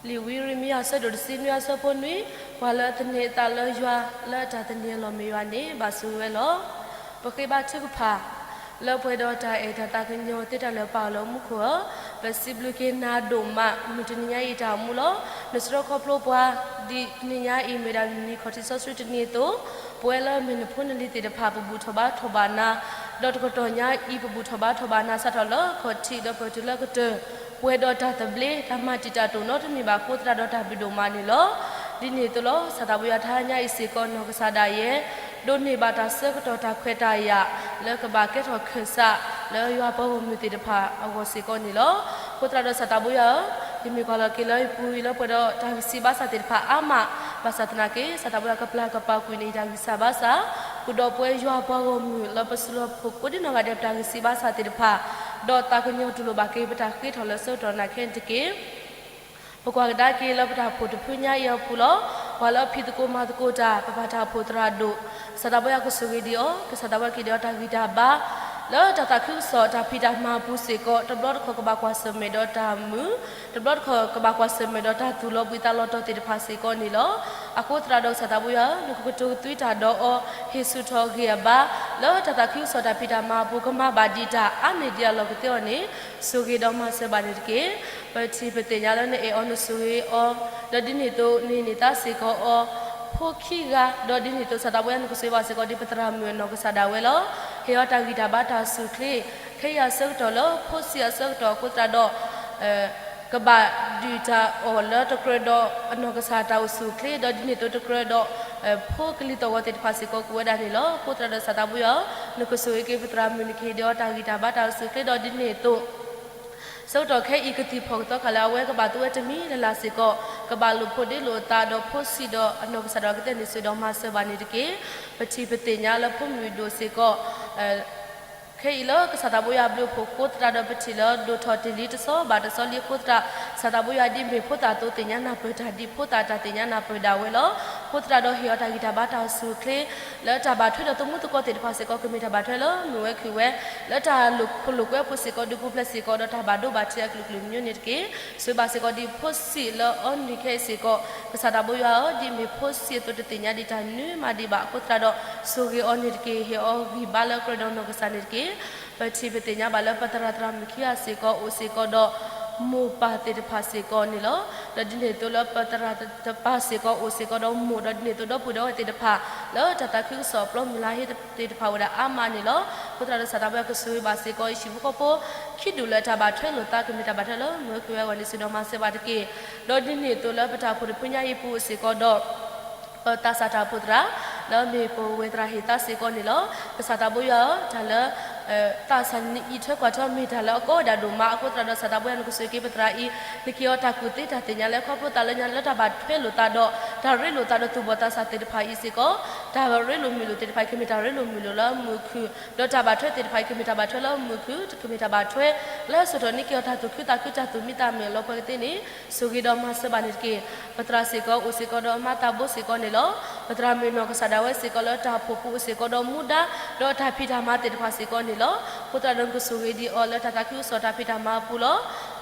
လံာ်ဝံယံးရမံယၤ အဆၢဒိၣ်တဆံနွံ အဆၢဖိနွံ, ပှၤလၢအသန့ၤအသးလၢယွၤ လၢအတၢ်သန့ၤအလီၢ်မ့ၢ်ယွၤန့ၣ် ဘၣ်ဆိၣ်ဂ့ၤဝဲလီၤ. ပဃ့ဘါထုကဖၣ် လၢပှဲၤဒီးတၢ်အဲၣ်တၢ်သးကညီၤသ့တၢ်လၢပာ်အီၤလၢမူခိၣ်ဧၢ, ပစံးဘျုးက့ၤနၤဒိၣ်မး မုၢ်တနံၤညါအံၤတၢ်အိၣ်မူလီၤ. နဆှၢခီဖျိပှၤ ဒ်တနံၤညါအံၤမ့ၢ်ဒၣ်နံၣ်ခီၣ်ထံးစီဆှံတနံၤအသိး, ပဝဲလၢအမ့ၢ်နဖိနလံၤသ့ၣ်တဖၣ် ပဘူၣ်ထီၣ်ဘါထီၣ်ဘၣ်နၤ, ဒီးတကတီၢ်ညါအံၤ ပဘူၣ်ထီၣ်ဘါထီၣ်ဘၣ်နၤ စးထီၣ်လၢခီၣ်ထံးဒီးပတုၤလၢကတၢၢ်, ပှဲၤဒီးတၢ်သဘျ့ တၢ်မၤတံာ်တာ်တိာ်နီတမံၤဘၣ်အဃိသတးဒီးတၢ်ဘျုးဒိၣ်မးန့ၣ်လီၤ. ဒ်န့ၣ်အသိးလီၤ စၢ်သးဘိယွၤတဟါညါအံၤစ့ၢ်ကီး နီၢ်ကစၢ်ဒၣ်ယဲ ဒိးန့ၢ်ဘၣ်တၢ်ဆၢကတီၢ်တၢ်ခွဲးတၢ်ယာ် လၢကဘၣ်ကဲထီၣ်ခၢၣ်စး လၢယွၤပှၤဂီၢ်မုၢ်သ့ၣ်တဖၣ်အဂီၢ်စ့ၢ်ကီးန့ၣ်လီၤ. အဃိသတးဒီးစၢ်သးဘိယွၤဧၢ, ယမ့ၢ်ကွၢ်လီၤက့ၤလၢယပူၤဝံၤလၢပှဲၤဒီးတၢ်ဂံၢ်ဆံးဘါစၢ်သ့ၣ်တဖၣ်အါမး, ဘၣ်ဆၣ်သနာ်က့ စၢ်သးဘိယွၤကပျၢ်ကပာ်ကွံာ်န့ၢ်ယတၢ်ဂံၢ်ဆံးဘါစၢ်, ဃုာ်ဒီးပဝဲယွၤပှၤဂီၢ်မုၢ်လၢပစုလီၢ်ပခိၣ်ကိးဒံနီၢ်ဂၤဒဲး ပတၢ်ဂံၢ်ဆံးဘါစၢ်သ့ၣ်တဖၣ်, ဒီးသးကညီၤတူၢ်လိာ်ဘၣ်က့ၤ ပတၢ်ဃ့ထီၣ်လၢဆၢကတီၢ်နၤခဲအံၤတက့ၢ်. ပကွၢ်ကဒါက့ၤလၢပတၢ်အိၣ်ဖှိၣ်တဖုညါအံၤအပူၤလီၤ. ပှၤလၢအဖံးသကိးမၤသကိးတၢ် ပပၢ်တၢ်အိၣ်ဖှိၣ်သရၣ်ဒိၣ် ကစၢ်သးဘိယွၤကဆိၣ်ဂ့ၤဒံးအီၤ, ကစၢ်သးဘိယွၤကဟ့ၣ်ဒံးအီၤတၢ်ဂံၢ်တၢ်ဘါ လၢတၢ်သးခုကစီၣ်တၢ်ဖံးတၢ်မၤအပူၤစ့ၢ်ကီး, တဘျီတခီၣ်ကဘၣ်ကွၢ်ဆၢၣ်မဲာ်ဒီးတၢ်မုာ်, တဘျီတခီၣ်ကဘၣ်ကွၢ်ဆၢၣ်မဲာ်ဒီးတၢ်သူၣ်လီၤဘှံးသးလီၤတီၤသ့ၣ်တဖၣ်စ့ၢ်ကီးန့ၣ်လီၤ. အဃိသတးဒီးကစၢ်သးဘိယွၤဧၢ, နကကတိၤကသွံတၢ်ဒီးအီၤ, ဟ့ၣ်ဆူၣ်ထီၣ်ဂံၢ်အဘါ လၢတၢ်သးခုကစီၣ်တၢ်ဖံးတၢ်မၤအပူၤ ကမၤဘၣ်ဒံးတၢ်အါန့ၢ်ဒံးအလီၢ်ကသ့အီၤန့ၣ် ဆိၣ်ဂ့ၤဒီးမၤစၢၤဘၣ်န့ၣ်တက့ၢ်. ပထံၣ်ပသ့ၣ်ညါလၢနအဲၣ်အီၤနဆိၣ်ဂ့ၤအီၤ, ဒီးဒ်န့ၣ်အသိးနဟ့ၣ်န့ၢ်သါစ့ၢ်ကီးအီၤ ဖိခံဂၤ, ဒီးဒ်န့ၣ်အသိးကစၢ်သးဘိယွၤနကဆိၣ်ဂ့ၤဘၣ်စ့ၢ်ကီးဒ်ပသရၣ်မုၣ်အနီၢ်ကစၢ်ဒၣ်ဝဲလီၤ. ဟ့ၣ်အီၤတၢ်ဂံၢ်တၢ်ဘါတၢ်အိၣ်ဆူၣ်အိၣ်ချ့, ခဲအံၤအဆၢကတီၢ်လၢဖိဆံးအဆၢကတီၢ်အဃိသတးဒီး ကဘၣ်ဒုးတၢ်အီၣ်လၢတကြၢးဒီးအနီၢ်ကစၢ်တၢ်အိၣ်ဆူၣ်အိၣ်ချ့, ဒီးဒ်န့ၣ်အသိးတကြၢးဒီး ဖိကလံၤသီၣ်ဂီၤသ့ၣ်တဖၣ်စ့ၢ်ကီးကအိၣ်ဝဲဒၣ်န့ၣ်လီၤ. အဃိသတးဒီးကစၢ်သးဘိယွၤဧၢ, နကဆိၣ်ဂ့ၤက့ၤပသရၣ်မုၣ်, နကဟ့ၣ်ဒံးအီၤတၢ်ဂံၢ်တၢ်ဘါတၢ်အိၣ်ဆူၣ်အိၣ်ချ့, ဒီးဒ်န့ၣ်အသိး ဆၢကတီၢ်ခဲအံၤ ကသံၣ်ဖီၣ်ကသီကလၢအဝဲကဘၣ်သူဝဲတမံၤလၢ်လၢ်စ့ၢ်ကီး, ကဘၣ်လိာ်ဖိးဒ့လိာ်အသးဒီးဖိဆံးဒီးအနီၢ်ကစၢ်ဒၣ်ဝဲကသ့န့ၣ် ဆိၣ်ဂ့ၤဒီးမၤစၢၤဘၣ်န့ၣ်တက့ၢ်. ပထံၣ်ပသ့ၣ်ညါလၢဖိမုၣ်ဒိၣ်စ့ၢ်ကီး ခဲအံၤလၢကစၢ်သးဘိယွၤအဘျုးအဖှိၣ်အဃိသတးဒီး ပထံၣ်လၢဒိၣ်ထီၣ်တ့ၢ်လံတစီဘၣ်တစီလံအဃိသတး, ကစၢ်သးဘိယွၤဒ်မ့ၢ်ဖိသၣ်သိသ့ၣ်ညါနၢ်ပၢၢ်တၢ်, ဒ်ဖိသၣ်တၢ်သ့ၣ်ညါနၢ်ပၢၢ်ဒၣ်ဝဲလီၤ. အဃိသတးဒီးဟ့ၣ်အီၤတၢ်ဂံၢ်တၢ်ဘါတၢ်အိၣ်ဆူၣ်အိၣ်ချ့ လၢတၢ်ဘၣ်ထွဲဒီးသမူသကိးသ့ၣ်တဖၣ်စ့ၢ်ကီး ကမ့ၢ်တၢ်ဘၣ်ထွဲလၢမုာ်ဝဲခုၣ်ဝဲ, လၢတၢ်လိာ်ခိၣ်လိာ်ကွဲပူၤစ့ၢ်ကီး ဒုးပူၤဖျဲးစ့ၢ်ကီးဒီးတၢ်ဘၣ်ဒိဘၣ်ထံးအကလုာ်ကလုာ်မံၤန့ၣ်တက့ၢ်. ဆိၣ်ဂ့ၤဘၣ်စ့ၢ်ကီးဒ်ဖိဆံးလၢအီနုၢ်ခဲအံၤစ့ၢ်ကီး, ကစၢ်သးဘိယွၤဧၢ, ဒ်မ့ၢ်ဖိဆံးအသိးတသ့ၣ်ညါဒံးတၢ်နွံမးဒံးဘၣ်အဃိသတးဒီး ဆိၣ်ဂ့ၤအီၤန့ၣ်တက့ၢ်. ဟ့ၣ်အီၤဂံၢ်ဘါလၢကြၢးဒီးနီၢ်ကစၢ်န့ၣ်တက့ၢ်. ပထံၣ်ပသ့ၣ်ညါဘၣ်လၢပသရၣ်သရၣ်မုၣ်ခံဂၤစ့ၢ်ကီးအိၣ်စ့ၢ်ကီးဒီး မိၢ်ပၢ်သ့ၣ်တဖၣ်စ့ၢ်ကီးန့ၣ်လီၤ. ဒီးဒ်န့ၣ်အသိးလၢပသရၣ်တပၢ်စ့ၢ်ကီးအိၣ်စ့ၢ်ကီးဒီးမိၢ်, ဒီးဒ်န့ၣ်အသိးဒီပုၢ်ဒီဝဲၢ်သ့ၣ်တဖၣ် လၢတၢ်သးခုကစီၣ်အပျီမုၢ်လၢ်ဟ့သ့ၣ်တဖၣ်အိၣ်ဝဲဒၣ်အါမးန့ၣ်လီၤ. အဃိသတးဒီးကစၢ်သးဘိယွၤကဆိၣ်ဂ့ၤဘၣ်စ့ၢ်ကီး ယဟံၣ်ဖိဃီဖိ ခံဒူၣ်လၢတၢ်ဘၣ်ထွဲလိာ်သး ကမ့ၢ်တၢ်ဘၣ်ထွဲလၢမုာ်ဝဲခုၣ်ဝဲအဂီၢ်န့ၣ် ဆိၣ်ဂ့ၤဒီးမၤစၢၤဘၣ်တက့ၢ်. ဒီးဒ်န့ၣ်အသိးလၢပတၢ်အိၣ်ဖှိၣ်တဖုညါအံၤပူၤစ့ၢ်ကီးဒီး ပသးစၢ်တၢ်အိၣ်ဖှိၣ်သရၣ် လၢမ့ၢ်ပဝဲၢ်သရၣ်ဟ့ၣ်သါစ့ၢ်ကီးန့ၣ်လီၤ. ကစၢ်သးဘိယွၤဧၢ, တၢ်လၢ သးစၢ်နအံးထွဲကွၢ်ထွဲမ့ၢ်တၢ်လၢအကီဝဲဒၣ်ဒိၣ်မးအဃိသတးဒီး ကစၢ်သးဘိယွၤနကဆိၣ်ဂ့ၤက့ၤပသရၣ်အံၤ, နကဟ့ၣ်အီၤတၢ်ကူၣ်သ့တၢ်သ့ၣ်ညါလၢခီဖျိသးလၢညါလၢတၢ်ဘၣ်ထွဲလိာ်သးဒီး တၢ်ရ့လိာ်သးဒီးသူၣ်ဘီၣ်သးစၢ်သ့ၣ်တဖၣ်အံၤစ့ၢ်ကီး, တၢ်ရ့လိာ်မုာ်လိာ်သ့ၣ်တဖၣ်အံၤ ကမ့ၢ်တၢ်ရ့လိာ်မုာ်လိာ်လၢမုာ်ခုၣ်, ဒီးတၢ်ဘၣ်ထွဲသ့ၣ်တဖၣ်အံၤ ကမ့ၢ်တၢ်ဘၣ်ထွဲလၢမုာ်ခုၣ်, ကမ့ၢ်တၢ်ဘၣ်ထွဲ လၢအဆၢကတီၢ်န့ၣ်က့ၤအီၤတၢ်သူၣ်ခုသးခုတၢ်သူၣ်မံသးမုာ်အလီၤပှီၢ်ကသ့န့ၣ် ဆိၣ်ဂ့ၤဒီးမၤစၢၤဘၣ်န့ၣ်တက့ၢ်. ပသရၣ်စ့ၢ်ကီးအိၣ်စ့ၢ်ကီးဒီးမၤသးဘိစ့ၢ်ကီးန့ၣ်လီၤ. ပသရၣ်မုၣ်နီၢ်ကစၢ်ဒၣ်ဝဲစ့ၢ်ကီးလၢတၢ်အိၣ်ဖှိၣ်ပူၤအိၣ်စ့ၢ်ကီးဒီးမူဒါ ဒီးတၢ်ဖံးတၢ်မၤသ့ၣ်တဖၣ်စ့ၢ်ကီးန့ၣ်လီၤ. အဃိသတးဒီးနကဆိၣ်ဂ့ၤဒံးအီၤလၢတၢ်သးခုကစီၣ်တၢ်ဖံးတၢ်မၤအပူၤလီၤ.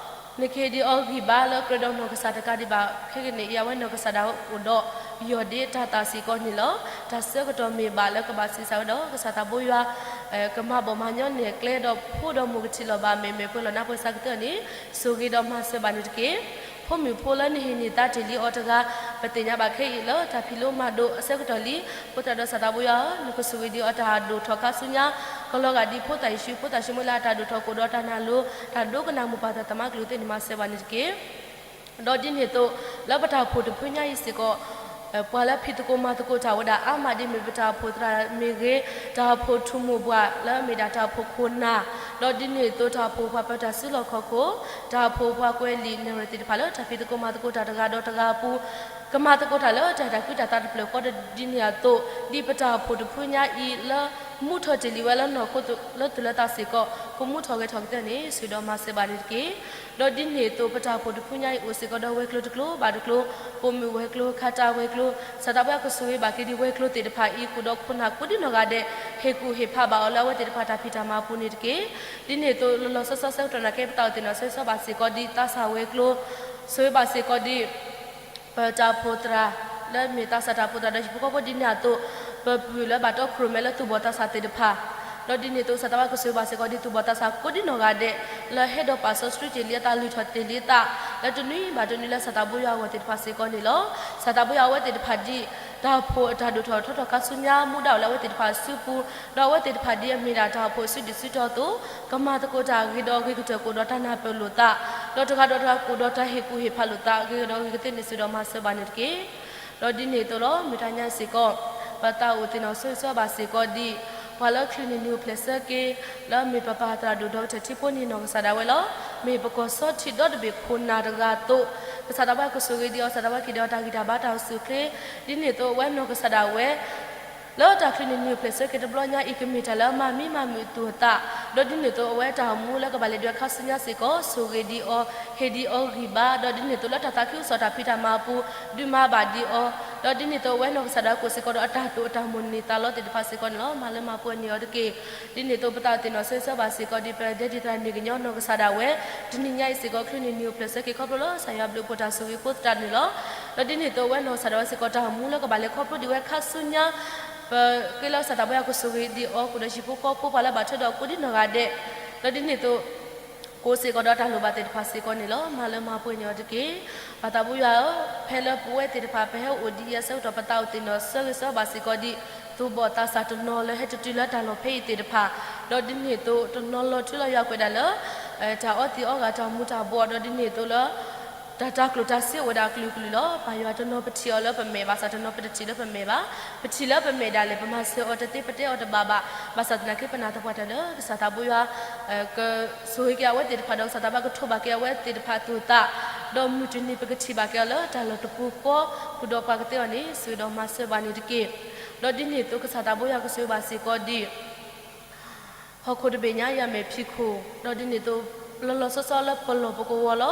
နကဟ့ၣ်ဒံးအီၤဂံၢ်ဘါလၢကြၢးဒီးနီၢ်ကစၢ်တကးဒံးဘၣ်, ခဲကနံၣ်အံၤအဝဲနီၢ်ကစၢ်ဒၣ်အိၣ်ဒီးယီၢ်ဒ့တၢ်သၣ်စ့ၢ်ကီးန့ၣ်လီၤ. တၢ်ဆၢကတီၢ်မ့ၢ်ဘၣ်လၢကဘၣ်ဆံးစၢ်ဝဲဒီး ကစၢ်သးဘိယွၤ ကမၤဘီၣ်မၤညီနဲၣ်ကျဲဒီးဖိဒီးမိၢ်ကထံၣ်လိာ်ဘၣ် မ့ၢ်မဲာ်ပှဲၤလီၤနါပှဲၤစးကတၢၢ်န့ၣ် ဆိၣ်ဂ့ၤဒီးမၤစၢၤဘၣ်န့ၣ်တက့ၢ်. ဖိမုၣ်ဖိလၢနဟ့ၣ်န့ၢ်သါတ့ၢ်လံအီၤတဂၤ ပသ့ၣ်ညါဘၣ်ခဲအံၤလၢတၢ်ဖံးလိမၤဒိးအဆၢကတီၢ်လံ. အဃိသတးဒီးကစၢ်သးဘိယွၤဧၢ, နကဆိၣ်ဂ့ၤဒံးအီၤတၢ်ဒိၣ်ထီၣ်ခါဆူညါ ကလီၤဂာ်ဒ်ဖိသၣ်ယ့ၣ်ၡူး ဖိသၣ်ၡမူၤအ့လးအတၢ်ဒိၣ်ထီၣ်ကအိၣ်ဒီးတၢ်နာ်လိၤ တၢ်ဒိကနၣ်မိၢ်ပၢ်သးသမါကလုၢ်သ့ၣ်န့ၣ် မၤစၢၤဘၣ်န့ၣ်တက့ၢ်. ဒီးဒ်န့ၣ်အသိး လၢပတၢ်အိၣ်ဖှိၣ်တဖုညါအံၤစ့ၢ်ကီး ပှၤလၢဖံးသကိးမၤသကိးတၢ်ဝဲဒၣ်အါမး ဒ်မ့ၢ်ပတၢ်အိၣ်ဖှိၣ်သရၣ်မ့ၢ်ဂ့ၤ, တၢ်အိၣ်ဖှိၣ်ထူၣ်မိၢ်ပှၢ်လၢမ့ၢ်ဒၣ်တၢ်အိၣ်ဖှိၣ်ခိၣ်နၢ်, ဒီးဒ်န့ၣ်အသိးတၢ်အိၣ်ဖှိၣ်ပှၤပၢၤတၢ်စုလီၢ်ခီၣ်ခိၣ်, တၢ်အိၣ်ဖှိၣ်ပှၤကွဲးလံာ်နဲၣ်ရွဲၣ်သ့ၣ်တဖၣ်လၢ တၢ်ဖံးသကိးမၤသကိးတၢ်တဂၤဒီးတဂၤအပူၤ ကမၤသကိးတၢ်လၢတၢ်အဲၣ်တၢ်ကွံတၢ်သးတဖျၢၣ်ဃီဒီးဒ်န့ၣ်အသိး ဒ်ပတၢ်အိၣ်ဖှိၣ်တဖုညါအံၤလၢ မူထီၣ်တ့ၢ်လံဝဲလၢနီၢ်ခိလၢသူၣ်လၢသးစ့ၢ်ကီး ကမူထီၣ်ဂဲၤထီၣ်ကတၢၢ်န့ၣ် ဆိၣ်ဂ့ၤဒီးမၤစၢၤဘၣ်န့ၣ်တက့ၢ်. ဒီးဒ်န့ၣ်အသိး ပတၢ်အိၣ်ဖှိၣ်တဖုညါအံၤအိၣ်စ့ၢ်ကီးဒီးဝဲၤကျိၤတကျိၤဘၣ်တကျိၤ, ပိာ်မုၣ်ဝဲၤကျိၤ ခါတၢ်ဝဲၤကျိၤ, ကစၢ်သးဘိယွၤကဆိၣ်ဂ့ၤဘၣ်က့ၤဒ်ဝဲၤကျိၤသ့ၣ်တဖၣ်အံၤ ဃုာ်ဒီးခိၣ်နၢ်ကိးဒ်နီၢ်ဂၤဒဲး ဟ့ၣ်ကူၣ်ဟ့ၣ်ဖးဘၣ်အီၤလၢအဝဲသ့ၣ်တဖၣ်တၢ်ဖံးတၢ်မၤအပူၤန့ၣ်တက့ၢ်. ဒ်န့ၣ်အသိးလီၤလီၤဆီဆီဆၢကတီၢ်နၢ်ကဲပသးအိၣ်သ့ၣ်နီၣ်ဆိၣ်ဂ့ၤဘၣ်စ့ၢ်ကီးဒ်သးစၢ်ဝဲၤကျိၤ, ဆိၣ်ဂ့ၤဘၣ်စ့ၢ်ကီးဒ် ပတၢ်အိၣ်ဖှိၣ်သရၣ် လၢမ့ၢ်သးစၢ်တၢ်အိၣ်ဖှိၣ်သရၣ်ဒီးဟံၣ်ဖိဃီဖိဒ်န့ၣ်အသိး ပပုၢ်လၢဘၣ်တီခိၣ်ရိၣ်မဲလၢသူၣ်ဘီၣ်သးစၢ်သ့ၣ်တဖၣ်, ဒီးဒ်န့ၣ်အသိး ကစၢ်သးဘိယွၤကဆိၣ်ဂ့ၤဘၣ်စ့ၢ်ကီးဒ်သူၣ်ဘီၣ်သးစၢ်ကိးဒ်နီၢ်ဂၤဒဲး လၢဟဲဒီးပာ်စီဆှံတ့ၢ်လံအသး လုၢ်ထီၣ်တ့ၢ်လံအသး လၢတနွံဘၣ်တနွံလၢကစၢ်သးဘိယွၤအဂီၢ်သ့ၣ်တဖၣ်စ့ၢ်ကီးန့ၣ်လီၤ. ကစၢ်သးဘိယွၤအဝဲသ့ၣ်တဖၣ်ဒ် တၢ်အိၣ်ဖှိၣ်အတၢ်ဒိၣ်ထီၣ်ထီထီၣ်ခါဆူညါ မူဒါအိၣ်လၢအဝဲသ့ၣ်တဖၣ်အစုပူၤ, ဒီးအဝဲသ့ၣ်တဖၣ်ဒ်အမ့ၢ်ဒၣ်တၢ်အိၣ်ဖှိၣ်အစုဒုၣ်စုတီၤအသိး ကမၤသကိးတၢ်ဂ့ၤဒီးဂ့ၤကတၢၢ်ကအိၣ်ဒီးတၢ်နၢ်ပၢၢ်လိာ်သး, ဒီးတဂၤဒီးတဂၤကအိၣ်ဒီးတၢ်ဟ့ၣ်ကူၣ်ဟ့ၣ်ဖးလိာ်သး ဂ့ၤကဒီးဂ့ၤကသ့န့ၣ် ဆိၣ်ဂ့ၤဒီးမၤစၢၤဘၣ်န့ၣ်တက့ၢ်. ဒီးဒ်န့ၣ်အသိးလီၤ မုၢ်တၢ်ညါစ့ၢ်ကီး ပသးအိၣ်သ့ၣ်နီၣ်ဆိၣ်ဂ့ၤဆိၣ်ဂ့ၤဘၣ်စ့ၢ်ကီးဒ် ပှၤလၢချုးန့ၢ်နံၤအိၣ်ဖျဲၣ်ဆၢက့ၤ လၢမ့ၢ်ပပၢ်သရၣ်ဒိၣ်ဒီကထၢၣ်ထံဖိန့ၣ် နီၢ်ကစၢ်ဒၣ်ဝဲလီၤ. မ့ၢ်ပကီၢ်စီထံးဒီတဘ့ၣ်ခိၣ်နၢ်တဂၤအသိး ကစၢ်သးဘိယွၤကဆိၣ်ဂ့ၤဒံးအီၤ ကစၢ်သးဘိယွၤကဟ့ၣ်ဒံးအီၤတၢ်ဂံၢ်တၢ်ဘါတၢ်အိၣ်ဆူၣ်အိၣ်ချ့, ဒ်န့ၣ်အသိးအဝဲနီၢ်ကစၢ်ဒၣ်ဝဲ လၢတၢ်ချုးန့ၢ်နံၤအိၣ်ဖျဲၣ်ဆၢက့ၤတဘျီညါအံၤ ကမ့ၢ်တၢ်လၢအမၤမံမၤမုာ်အသူၣ်အသး ဒီးဒ်န့ၣ်အသိးအဝဲတၢ်အိၣ်မူလၢကဘၣ်လဲၤဒုးခါဆူညါစ့ၢ်ကီး ဆိၣ်ဂ့ၤဒံးအီၤ, ဟ့ၣ်ဒံးအီၤဂံၢ်ဘါ, ဒီးဒ်န့ၣ်အသိးလၢတၢ်သးခုကစီၣ်တၢ်ဖံးတၢ်မၤအပူၤ ဒုးမၤဘၣ်ဒံးအီၤ, ဒီးဒ်န့ၣ်အသိးအဝဲနီၢ်ကစၢ်ဒၣ်ကိၣ်စ့ၢ်ကီးဒီးအတၢ်တိာ်အတၢ်မိၣ်န့ၢ်သးလီသ့ၣ်တဖၣ်စ့ၢ်ကီးန့ၣ်လီၤ. မၤလၢမၤပှဲၤန့ၢ်အီၤတက့ၢ်. ဒ်န့ၣ်အသိးပသးအိၣ်သ့ၣ်နီၣ်ဆၢဂ့ၤဆၢဝါဘၣ်စ့ၢ်ကီး ဒ်ပဒဲဒံးသရၣ်န့ၣ်ကညီနီၢ်ကစၢ်ဒၣ်ဝဲ တနံၤညါအံၤစ့ၢ်ကီး ချုးန့ၢ်နံၤအိၣ်ဖျဲၣ်ဆၢက့ၤခီဖျိလၢကစၢ်ယွၤဘျုးဖှိၣ်တၢ်ဆိၣ်ဂ့ၤအဃိသတးန့ၣ်လီၤ. ဒီးဒ်န့ၣ်အသိးအဝဲနီၢ်ကစၢ်ဒၣ်ဝဲစ့ၢ်ကီး တၢ်အိၣ်မူလၢကဘၣ်လဲၤခီဖျိဒံးဝဲခါဆူညါ ပဃ့လၢကစၢ်သးဘိယွၤကဆိၣ်ဂ့ၤဒံးအီၤ ကိၣ်ဒီးဟံၣ်ဖိဃီဖိပှၤလၢဘၣ်ထွဲဒီးကိးဒံနီၢ်ဂၤဒဲး, ဒီးဒ်န့ၣ်အသိး ကိးစ့ၢ်ကီးဒီးတၢ်လိၣ်ဘၣ်သ့ၣ်တဖၣ်စ့ၢ်ကီးန့ၣ်လီၤ. မၤလၢမၤပှဲၤန့ၢ်အီၤတက့ၢ်. ပသးဘိယွၤဧၢ, ဖဲလၢပဝဲသ့ၣ်တဖၣ် ပဟဲအိၣ်ဒ်အံၤအဆၢကတီၢ် ပသးအိၣ်သ့ၣ်နီၣ်ဆၢဂ့ၤဆၢဝါဘၣ်စ့ၢ်ကီးဒ် သူၣ်ဘီၣ်သးစၢ်တနီၤလၢဟဲတတုၤလၢတၢ်လီၢ်ဖဲအံၤသ့ၣ်တဖၣ်, ဒီးဒ်န့ၣ်အသိးတနီၤလီၤထူလီၤယွၤကွဲးဒၣ်လၢ တၢ်အီသံးအီဂၤ တၢ်မူၤတၢ်ဘှီး ဒီးဒ်န့ၣ်အသိးလၢ တၢ်တၢ်ကျိၣ်တၢ်စ့အိၣ်ဝဲဒၣ်အကလုာ်ကလုာ်လီၤ. ပၢ်ယွၤတနီၤပထံၣ်အီၤလၢပမဲာ်ဘၣ်ဆၣ် တနီၤပတထံၣ်လၢပမဲာ်ဘၣ်. ပထံၣ်လၢပမဲာ်ဒၣ်လဲာ် ပမၤစၢၤအီၤတသ့ ပတဲအီၤတဘၣ်ဘၣ်. ဘၣ်ဆၣ်သနာ်က့ ပနာ်သပှၢ်တၢၢ်လၢကစၢ်သးဘိယွၤ ကဆိၣ်ဂ့ၤက့ၤအဝဲသ့ၣ်တဖၣ်ဒီး ကစၢ်သးဘိယွၤကထိးဘၣ်က့ၤအဝဲသ့ၣ်တဖၣ်အသူၣ်အသး, ဒီးမုၢ်တနံၤပကထံၣ်ဘၣ်က့ၤအီၤလၢတၢ်လီၢ်တပူၤဃီပူၤဒီးပှၤကသ့အီၤန့ၣ် ဆိၣ်ဂ့ၤဒီးမၤစၢၤဘၣ်န့ၣ်တက့ၢ်. ဒီးဒ်န့ၣ်အသိးကစၢ်သးဘိယွၤကဆိၣ်ဂ့ၤဘၣ်စ့ၢ်ကီးဒ် ဟီၣ်ခိၣ်တဘ့ၣ်ညါယၤမဲာ်ဖံးခိၣ်, ဒီးဒ်န့ၣ်အသိး လီၤလီၤဆီဆီလၢပလီၢ်ပကဝီၤလီၤ.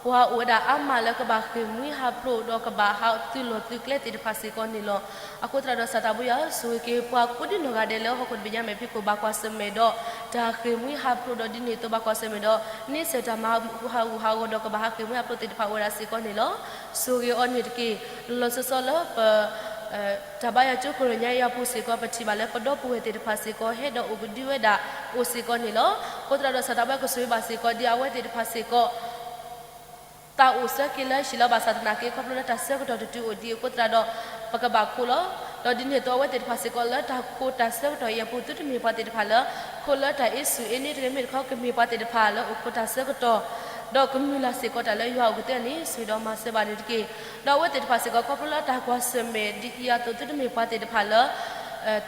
ပှၤအိၣ်ဝဲဒၣ်အါမးလၢကဘၣ်ဃ့ၢ်မှံဟးဖျိး ဒီးကဘၣ်ဟးသုးလီၢ်သုးကျဲသ့ၣ်တဖၣ်စ့ၢ်ကီးန့ၣ်လီၤ. အဃိသတးဒီး ကစၢ်သးဘိယွၤဧၢ, ဆိၣ်ဂ့ၤက့ၤပှၤကိးဒံနီၢ်ဂၤဒဲးလၢဟီၣ်ခိၣ်တဘ့ၣ်ညါမဲာ်ဖံးခိၣ် ဘၣ်ကွၢ်ဆၢၣ်မဲာ်ဒီး တၢ်ဃ့ၢ်မှံဟးဖျိး ဒီးဒ်န့ၣ်အသိး ဘၣ်ကွၢ်ဆၢၣ်မဲာ်ဒီး န့ဆၢၣ်တၢ်မၤဟးဂူာ်ဟးဂီၤဒီးကဘၣ်ဟးဃ့ၢ်မှံဟးဖျိးသ့ၣ်တဖၣ်အိၣ်ဝဲဒၣ်စ့ၢ်ကီးန့ၣ်လီၤ. ဆိၣ်ဂ့ၤအီၤန့ၣ်တက့ၢ်. လီၤလီၤဆီဆီလၢပ တၢ်ဘါယွၤကၠိခိၣ်ရိၣ်ညါအံၤအပူၤစ့ၢ်ကီး ပထံၣ်ဘၣ်လၢပဒီပုၢ်ဝဲၢ်သ့ၣ်တဖၣ်စ့ၢ်ကီး ဟဲဒီးအိၣ်ကဒုဝဲဒၣ်အိၣ်စ့ၢ်ကီးန့ၣ်လီၤ. အဃိသတးဒီး ကစၢ်သးဘိယွၤကဆိၣ်ဂ့ၤဘၣ်စ့ၢ်ကီးဒ်အဝဲသ့ၣ်တဖၣ်စ့ၢ်ကီး သးအိၣ်ဆၢက့ၤလၢဟံၣ်လီၤ. ဘၣ်ဆၣ်သနာ်က့ ခီဖျိလၢတၢ်ဆၢကတီၢ်တတုၤအိၣ်ဒံးအဃိသတးဒီး ပကဘၣ်ခိးလီၤ. ဒီးဒ်န့ၣ်အသိး အဝဲသ့ၣ်တဖၣ်စ့ၢ်ကီးလၢတၢ်ခိးတၢ်ဆၢကတီၢ်အံၤအပူၤ သုတမ့ၢ်ပှၤသ့ၣ်တဖၣ်လၢ ခိးလၢတၢ်အ့ဆူၣ်အ့န့တဂ့ၤ, မ့ၢ်တခီ ကမ့ၢ်ပှၤသ့ၣ်တဖၣ်လၢအိၣ်ခိးတၢ်ဆၢကတီၢ် ဒီးကမုၢ်လၢ်စ့ၢ်ကီးတၢ်လၢယွၤအိၣ်ကသ့အီၤန့ၣ် ဆိၣ်ဂ့ၤဒီးမၤစၢၤဘၣ်န့ၣ်တက့ၢ်. ဒီးအဝဲသ့ၣ်တဖၣ်စ့ၢ်ကီး ခီဖျိလၢတၢ်ကွၢ်ဆၢၣ်မဲာ်ဒ်အံၤအသိး သုတမ့ၢ်ပှၤသ့ၣ်တဖၣ်လၢ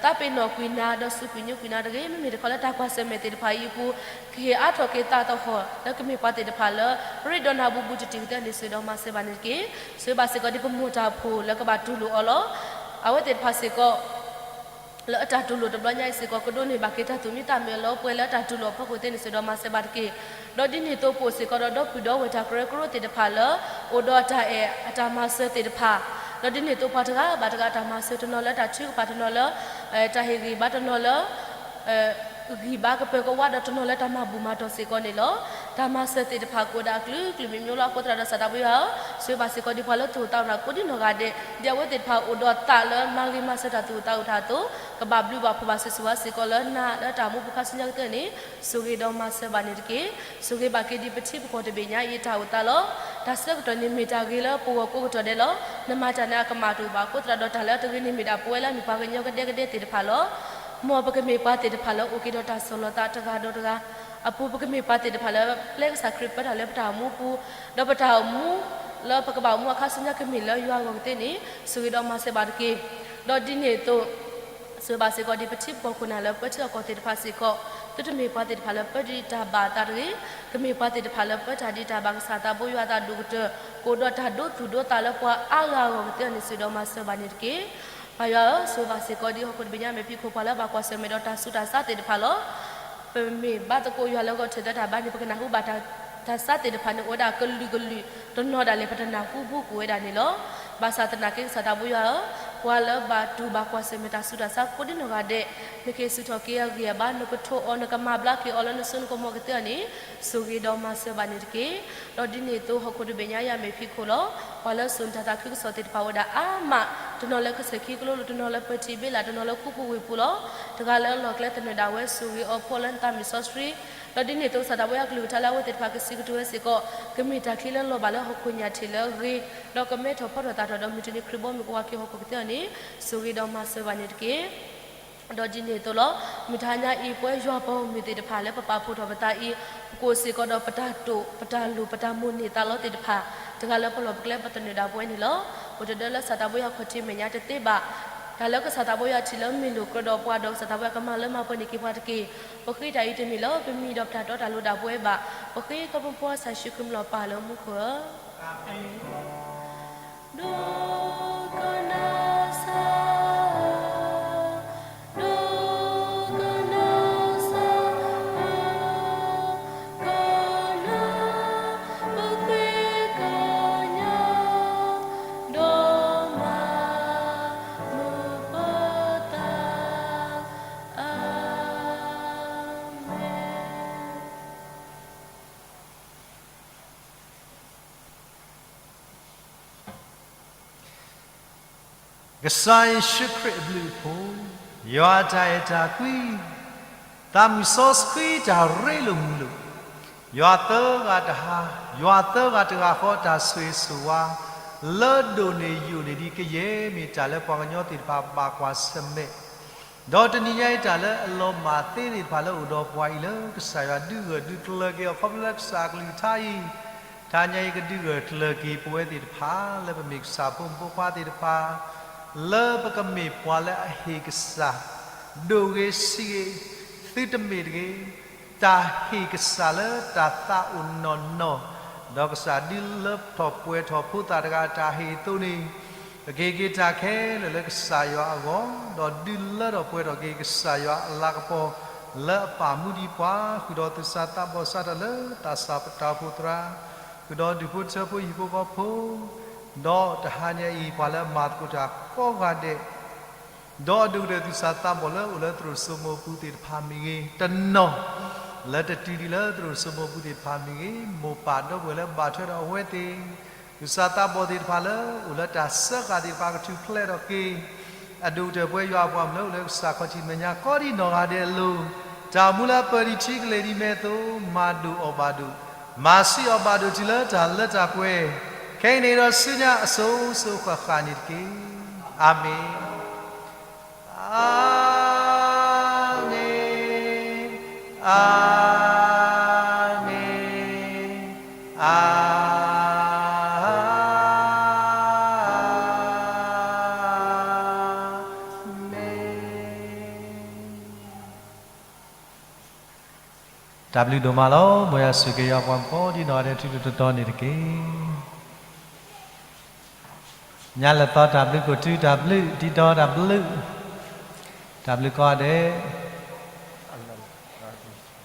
သးပ့ၤနီၣ်ကွံာ်နၤ ဒီးစူးကွံာ်ညိကွံာ်နၤတဂ့ၤ, မ့မ့ၢ်တခီလၢတၢ်ကွၢ်ဆၢၣ်မဲာ်သ့ၣ်တဖၣ်အံၤအပူၤ ကဟ့ၣ်အါထီၣ်က့ၤသးသဟီၣ် လၢကမ့ၢ်ပှၤသ့ၣ်တဖၣ်လၢ ရ့ဒီးနၤဘူးဘူးတံၢ်တံၢ်ကသ့အီၤန့ၣ် ဆိၣ်ဂ့ၤဒီးမၤစၢၤဘၣ်န့ၣ်တက့ၢ်. ဆိၣ်ဂ့ၤဘၣ်စ့ၢ်ကီးဒ်ပမိၢ်တၢ်ဖိၣ်လၢကဘၣ်တူၢ်လိာ်အီၤလီၤ. အဝဲသ့ၣ်တဖၣ်စ့ၢ်ကီး လၢအတၢ်တူၢ်လိာ်တဘျီညါအံၤစ့ၢ်ကီး ကဒိးန့ၢ်ဘၣ်က့ၤတၢ်သူၣ်မံသးမုာ်အလီၤပှဲၤလၢအတၢ်တူၢ်လိာ်အဖီခိၣ်သ့န့ၣ် ဆိၣ်ဂ့ၤဒီးမၤစၢၤဘၣ်တက့ၢ်. ဒီးဒ်န့ၣ်အသိး ပအိၣ်စ့ၢ်ကီးဒီး ဒီပုၢ်ဒီဝဲၢ်တၢ်ကရၢကရိသ့ၣ်တဖၣ်လၢ အိၣ်ဒီးတၢ်အဲၣ်အတၢ်မၤစၢၤသ့ၣ်တဖၣ်, ဒီးဒ်န့ၣ်အသိးပှၤတဂၤဘၣ်တဂၤတၢ်မၤစၢၤ တနီၤလၢတၢ်ထုကဖၣ်, တနီၤလၢ တၢ်ဟ့ၣ်ဂံၢ်ဘါ, တနီၤလၢ ဂံၢ်ဘါကပၢၤကဝါ, ဒီးတနီၤလၢတၢ်မၤဘူၣ်မၤတီၢ်စ့ၢ်ကီးန့ၣ်လီၤ. တၢ်မၤစၢၤသ့ၣ်တဖၣ်ကအိၣ်ဒၣ်အကလုာ်ကလုာ်မံၤမံၤလီၤ. အဃိသတးဒီး ကစၢ်သးဘိယွၤဧၢ, ဆိၣ်ဂ့ၤဘၣ်စ့ၢ်ကီးဒ်ပှၤလၢသူၣ်အိၣ်သးအိၣ်တၢ်ကိးဒံနီၢ်ဂၤဒဲး, ဒ်အဝဲသ့ၣ်တဖၣ်အိၣ်ဒီးသးလၢမၤဂ့ၤမၤစၢၤတၢ်သူၣ်အိၣ်သးအိၣ်တၢ်အသိး, ကဘၣ်ဘျုးဘၣ်ဖှိၣ်ဘၣ်ဆူၣ်ဆူၣ်ဝဲစ့ၢ်ကီးလၢနၤလၢတၢ်မူပူၤခါဆူညါကတၢၢ်န့ၣ် ဆိၣ်ဂ့ၤဒီးမၤစၢၤဘၣ်န့ၣ်တက့ၢ်. ဆိၣ်ဂ့ၤဘၣ်က့ၤဒ်ပထံပကီၢ်တဘ့ၣ်ညါအံၤတၢ်အိၣ်သးလီၤ. တၢ်ဆၢကတီၢ်န့ၣ်မ့ၢ်တၢ်ဂ့ၤလၢပဂီၢ်ကိးကတီၢ်ဒဲးလီၤ. နမၤတၢ်န့ၣ်အကမၣ်တအိၣ်ဘၣ်. အဃိသတးဒီး တၢ်လၢတဂ့ၤန့ၣ်မ့ၢ်ဒၣ်ပဝဲလၢအမ့ၢ်ပှၤကညီကဒဲကဒဲသ့ၣ်တဖၣ်လီၤ. မ်ပကမ့ၢ်ပှၤသ့ၣ်တဖၣ်လၢအိၣ်က့ၤဒီးတၢ်ဆီၣ်လီၤသးတဂၤဒီးတဂၤအပူၤ, ပကမ့ၢ်ပှၤသ့ၣ်တဖၣ်လၢပျဲကစၢ်ခရံာ်ပၢတၢ်လၢပတၢ်အိၣ်မူပူၤ, ဒီးပတၢ်အိၣ်မူလၢပကဘၣ်အိၣ်မူအခါဆူညါကမ့ၢ်လၢယွၤအဂီၢ်ကသ့န့ၣ် ဆိၣ်ဂ့ၤဒီးမၤစၢၤဘၣ်တက့ၢ်. ဒီးဒ်န့ၣ်အသိး ဆိၣ်ဂ့ၤဘၣ်စ့ၢ်ကီးဒ်ပထံပကီၢ်ခိၣ်နၢ်လၢပၢထံအကီၢ်သ့ၣ်တဖၣ်စ့ၢ်ကီး, သုတမ့ၢ်ပှၤသ့ၣ်တဖၣ်လၢပၢဒံးတၢ်ဘၣ်အသးတဂ့ၤ, ကမ့ၢ်ပှၤသ့ၣ်တဖၣ်လၢပၢတၢ်ဒံးတၢ်ဘၣ်ကစၢ်သးဘိယွၤအသးဒိၣ်ကတၢၢ်, ကအိၣ်ဒီးတၢ်ဒိသူၣ်ဒိသးလၢပှၤအါဂၤအဂီၢ်ကသ့အီၤန့ၣ် ဆိၣ်ဂ့ၤဒီးမၤစၢၤဘၣ်န့ၣ်တက့ၢ်. ပၢ်ယွၤဧၢ, ဆိၣ်ဂ့ၤဘၣ်စ့ၢ်ကီးဒ်ဟီၣ်ခိၣ်တဘ့ၣ်ညါမဲာ်ဖံးခိၣ်ပှၤလၢဘၣ်ကွၢ်ဆၢၣ်မဲာ်ဒီးတၢ်ဆူးတၢ်ဆါသ့ၣ်တဖၣ်လီၤ. ပမ့ၢ်ဘါသကိးယွၤလၢဂီၤထၢၣ်သၢတၢ်ဘါန့ၣ် ပကနၢ်ဟူဘၣ်တၢ် တၢ်ဆါသ့ၣ်တဖၣ်န့ၣ် အိၣ်ဝဲဒၣ်ကလုာ်ကလုာ်, တနီၤဒၣ်လဲာ် ပတနၢ်ဟူဘူးကအိၣ်ဝဲဒၣ်န့ၣ်လီၤ. ဘၣ်ဆၣ်သနာ်က့ ကစၢ်သးဘိယွၤဧၢ, ပှၤလၢဘၣ်တူၢ်ဘၣ်ကွၢ်ဆၢၣ်မဲာ်တၢ်ဆူးတၢ်ဆါကိးဒံနီၢ်ဂၤဒဲး, နကဟ့ၣ်ဆူၣ်ထီၣ်က့ၤအဂံၢ်အဘါ, နကထိးအီၤ, နကမၤဘျါက့ၤအီၤလၢနစိနကမီၤကသ့အီၤန့ၣ် ဆိၣ်ဂ့ၤဒီးမၤစၢၤဘၣ်န့ၣ်တက့ၢ်. ဒီးဒ်န့ၣ်အသိး ဟီၣ်ခိၣ်တဘ့ၣ်ညါယၤမဲာ်ဖံးခိၣ်လီၤ. ပှၤလၢစိာ်နတၢ်သးခုကစီၣ်သ့ၣ်တဖၣ်အိၣ်ဝဲဒၣ်အါမး, တနီၤလၢကစၢၢ်ခံကလိလိၤ, တနီၤလၢပၢထံဘ့လး, တနီၤလၢခူပူၤဝ့ၢ်ပူၤလီၤ. တဂၤလၢအလီၢ်ကျဲသနၢၣ်ဒၣ်ဝဲ ဆိၣ်ဂ့ၤအီၤဖှီၣ်လၢနသးမုၢ်စီဆှံ, ဒီးဒ်န့ၣ်အသိး ကစၢ်သးဘိယွၤကလုၢ်ကထါလၢအဝဲသ့ၣ်တဖၣ်ကစံးကတိၤဝဲစ့ၢ်ကီး, ကမ့ၢ်တၢ်ချံလၢလီၤဘၣ်လၢဟီၣ်ခိၣ်ညၣ်ထံးလၢအဂ့ၤ, ဒီးကမဲထီၣ်ဖီထီၣ်သၣ်ထီၣ်ဒီး မုၢ်တနံၤခရံာ်ဘီမုၢ်ကဝၤက့ၤဟီၣ်ခိၣ်ကသ့အီၤန့ၣ် ဆိၣ်ဂ့ၤဒီးမၤစၢၤဘၣ်န့ၣ်တက့ၢ်. ဒီးဒ်န့ၣ်အသိးလီၤ. မုၢ်တဟါညါအံၤ ပဝဲယွၤပှၤဂီၢ်မုၢ်သ့ၣ်တဖၣ်လၢပပာ်ဖှိၣ်ထီၣ်ပသးအံၤ, ပကအိၣ်စ့ၢ်ကီးဒီးပတၢ်တိာ်, ပတၢ်လိၣ်, ပတၢ်မိၣ်န့ၢ်သးလီသ့ၣ်တဖၣ်, တဂၤလၢပလီၢ်ပကျဲပသနၢၣ်ဒၣ်ပဝဲန့ၣ်လီၤ. အိၣ်တဒၢလၢကစၢ်သးဘိယွၤခီၣ်ထံးမဲာ်ညါတသ့ဘၣ်. တၢ်လၢကစၢ်သးဘိယွၤထံၣ်လၢမ့ၢ်လိာ်ကြၢးဒီးပှၤဒီး ကစၢ်သးဘိယွၤကမၤလၢမၤပှဲၤန့ၢ်က့ၤပှၤတက့ၢ်. ပဃ့တၢ်အံၤတမ့ၢ်လၢပမံၤဒီးပတၢ်တီတၢ်လိၤဒၣ်ပဝဲဘၣ်. ပဃ့ခီဖျိကစၢ်ယ့ၣ်ၡူးခရံာ်မံၤလီၤပၢ်လၢမူခိၣ်ဧၢ. အၤမ့ၣ်. ဒိကနၣ်စၢ်, ဒိကနၣ်စၢ်, ကစၢ်ယ့ၣ်ၡူးခရံာ်အဘျုးအဖှိၣ်, ယွၤအတၢ်အဲၣ်တၢ်ကွံ, သးမုၢ်စီဆှံတၢ်ရ့လိာ်မုာ်လိာ်, ယွၤသၢဂၤတဟါ, ယွၤသၢဂၤတဂၤဃီတၢ်ဆိၣ်ဂ့ၤဆိၣ်ဝါ, လၢဒိၣ်န့ၢ်ယိာ်န့ၢ်ဒံးကယဲၢ်မ့ၢ်တၢ်လၢပှၤကညီသ့ၣ်တဖၣ်ဘၣ်ကွၢ်ဆၢၣ်မဲာ် ဒီးတနံၤညါအံၤတၢ်လၢအလီၤမၢ်သ့သ့ၣ်တဖၣ်လၢအိၣ်ဒီးပှၤအံၤလၢကစၢ်ယွၤဒုးဂၢၢ်ဒုးကျၢၤက့ၤအီၤ ခီဖျိလၢကစၢ်အကလုၢ်ကထါအံၤ, တနံၤညါအံၤကဒုးဂၢၢ်ကျၢၤက့ၤပဝဲသ့ၣ်တဖၣ် လၢပမ့ၢ်ကစၢ်ဖိမုၣ်ဖိခွါသ့ၣ်တဖၣ် လၢပကမ့ၢ်ပှၤလၢအဟ့ၣ်ကစၢ် ဒိၣ်ဂ့ၤဆံးဂ့ၤ, သုတမ့ၢ်တဂ့ၤ, တၢ်ဟ့ၣ်ကစၢ်လၢတၢ်သးအိၣ်နီၢ်နီၢ်, ဒီးကစၢ်ဒုးလၢထီၣ်ပှဲၤထီၣ်ဖိသၣ်တဂၤအတၢ်ဟ့ၣ်အသိးန့ၣ်, ပကဟ့ၣ်က့ၤတၢ်ခဲလၢာ်လၢကစၢ်ယွၤအဂီၢ်, ဒီးဒုးလၢထီၣ်ပှဲၤထီၣ်က့ၤကစၢ်ယွၤအလၤကပီၤ လၢအပာ်မူဒံးပှၤ, ဃုာ်ဒီးသူၣ်စၢ်သးဘီၣ်စးထီၣ်လၢသးစၢ်ပတၢ်အိၣ်ဖှိၣ်သရၣ်, ဃုာ်ဒီးဒူၣ်ဖိထၢဖိဟံၣ်ဖိဃီဖိ, ဒီးတဟါညါအံၤ ပှၤလၢအမၤသကိးတၢ်ကိးဂၤဒဲး ဒီးအဒိၣ်ကတၢၢ်သူၣ်စၢ်သးဘီၣ်လၢအိၣ်လၢသရိာ်စိမိၤပူၤသ့ၣ်တဖၣ်မ့ၢ်ဂ့ၤ, တနီၤလၢတတုၤဒံးလၢသရိာ်စိမိၤပူၤသ့ၣ်တဖၣ်မ့ၢ်ဂ့ၤ, မိၢ်ပၢ်ဒီပုၢ်ဝဲၢ်လၢဘၣ်ထွဲဒီးအဝဲသ့ၣ်, သူၣ်စၢ်သးဘီၣ်သ့ၣ်တဖၣ်လၢအိၣ်လၢတၢ်စၢဃာ်သ့ၣ်တဖၣ်ကထူၣ်ဖျဲးထီၣ်က့ၤ, အဒိၣ်ကတၢၢ်ပဝဲယွၤအပှၤမုၣ်လၢအိၣ်လၢကစၢ်ခီၣ်ထံးမဲာ်ညါကိးဒံးနီၢ်ဂၤဒဲးအလိၤ, တၢ်အိၣ်မူလၢအပၢၢ်ဒံးထံကလဲၤဒံးမဲာ်အသိး မၤဒိၣ်အီၣ်ဘၣ်ဒိၣ်, မၤဆံးအီၣ်ဘၣ်ဒိၣ်တုၤလၢတၢ်လၢတၢ်ပှဲၤ, ခဲအံၤန့ၣ်ဒီးဆူညါအစိၤစိၤဃၣ်ဃၣ်န့ၣ်တက့ၢ်. အၤမ့ၣ်, အၤမ့ၣ်, အၤမ့ၣ်, အၤမ့ၣ်. တၢ်ဘျုးဒိၣ်မးလီၤ. မ်ယွၤဆိၣ်ဂ့ၤက့ၤယွၤပှၤကိးဒံးနီၢ်ဂၤဒဲး ထူထူတီတီန့ၣ်တက့ၢ်. ညါလၢသီတၢ်ဘျုးကိၣ်တုတၢ်ဘျုး ဒ်ဒီးတၢ်ဘျုး, တၢ်ဘျုးကိးဂၤဒဲး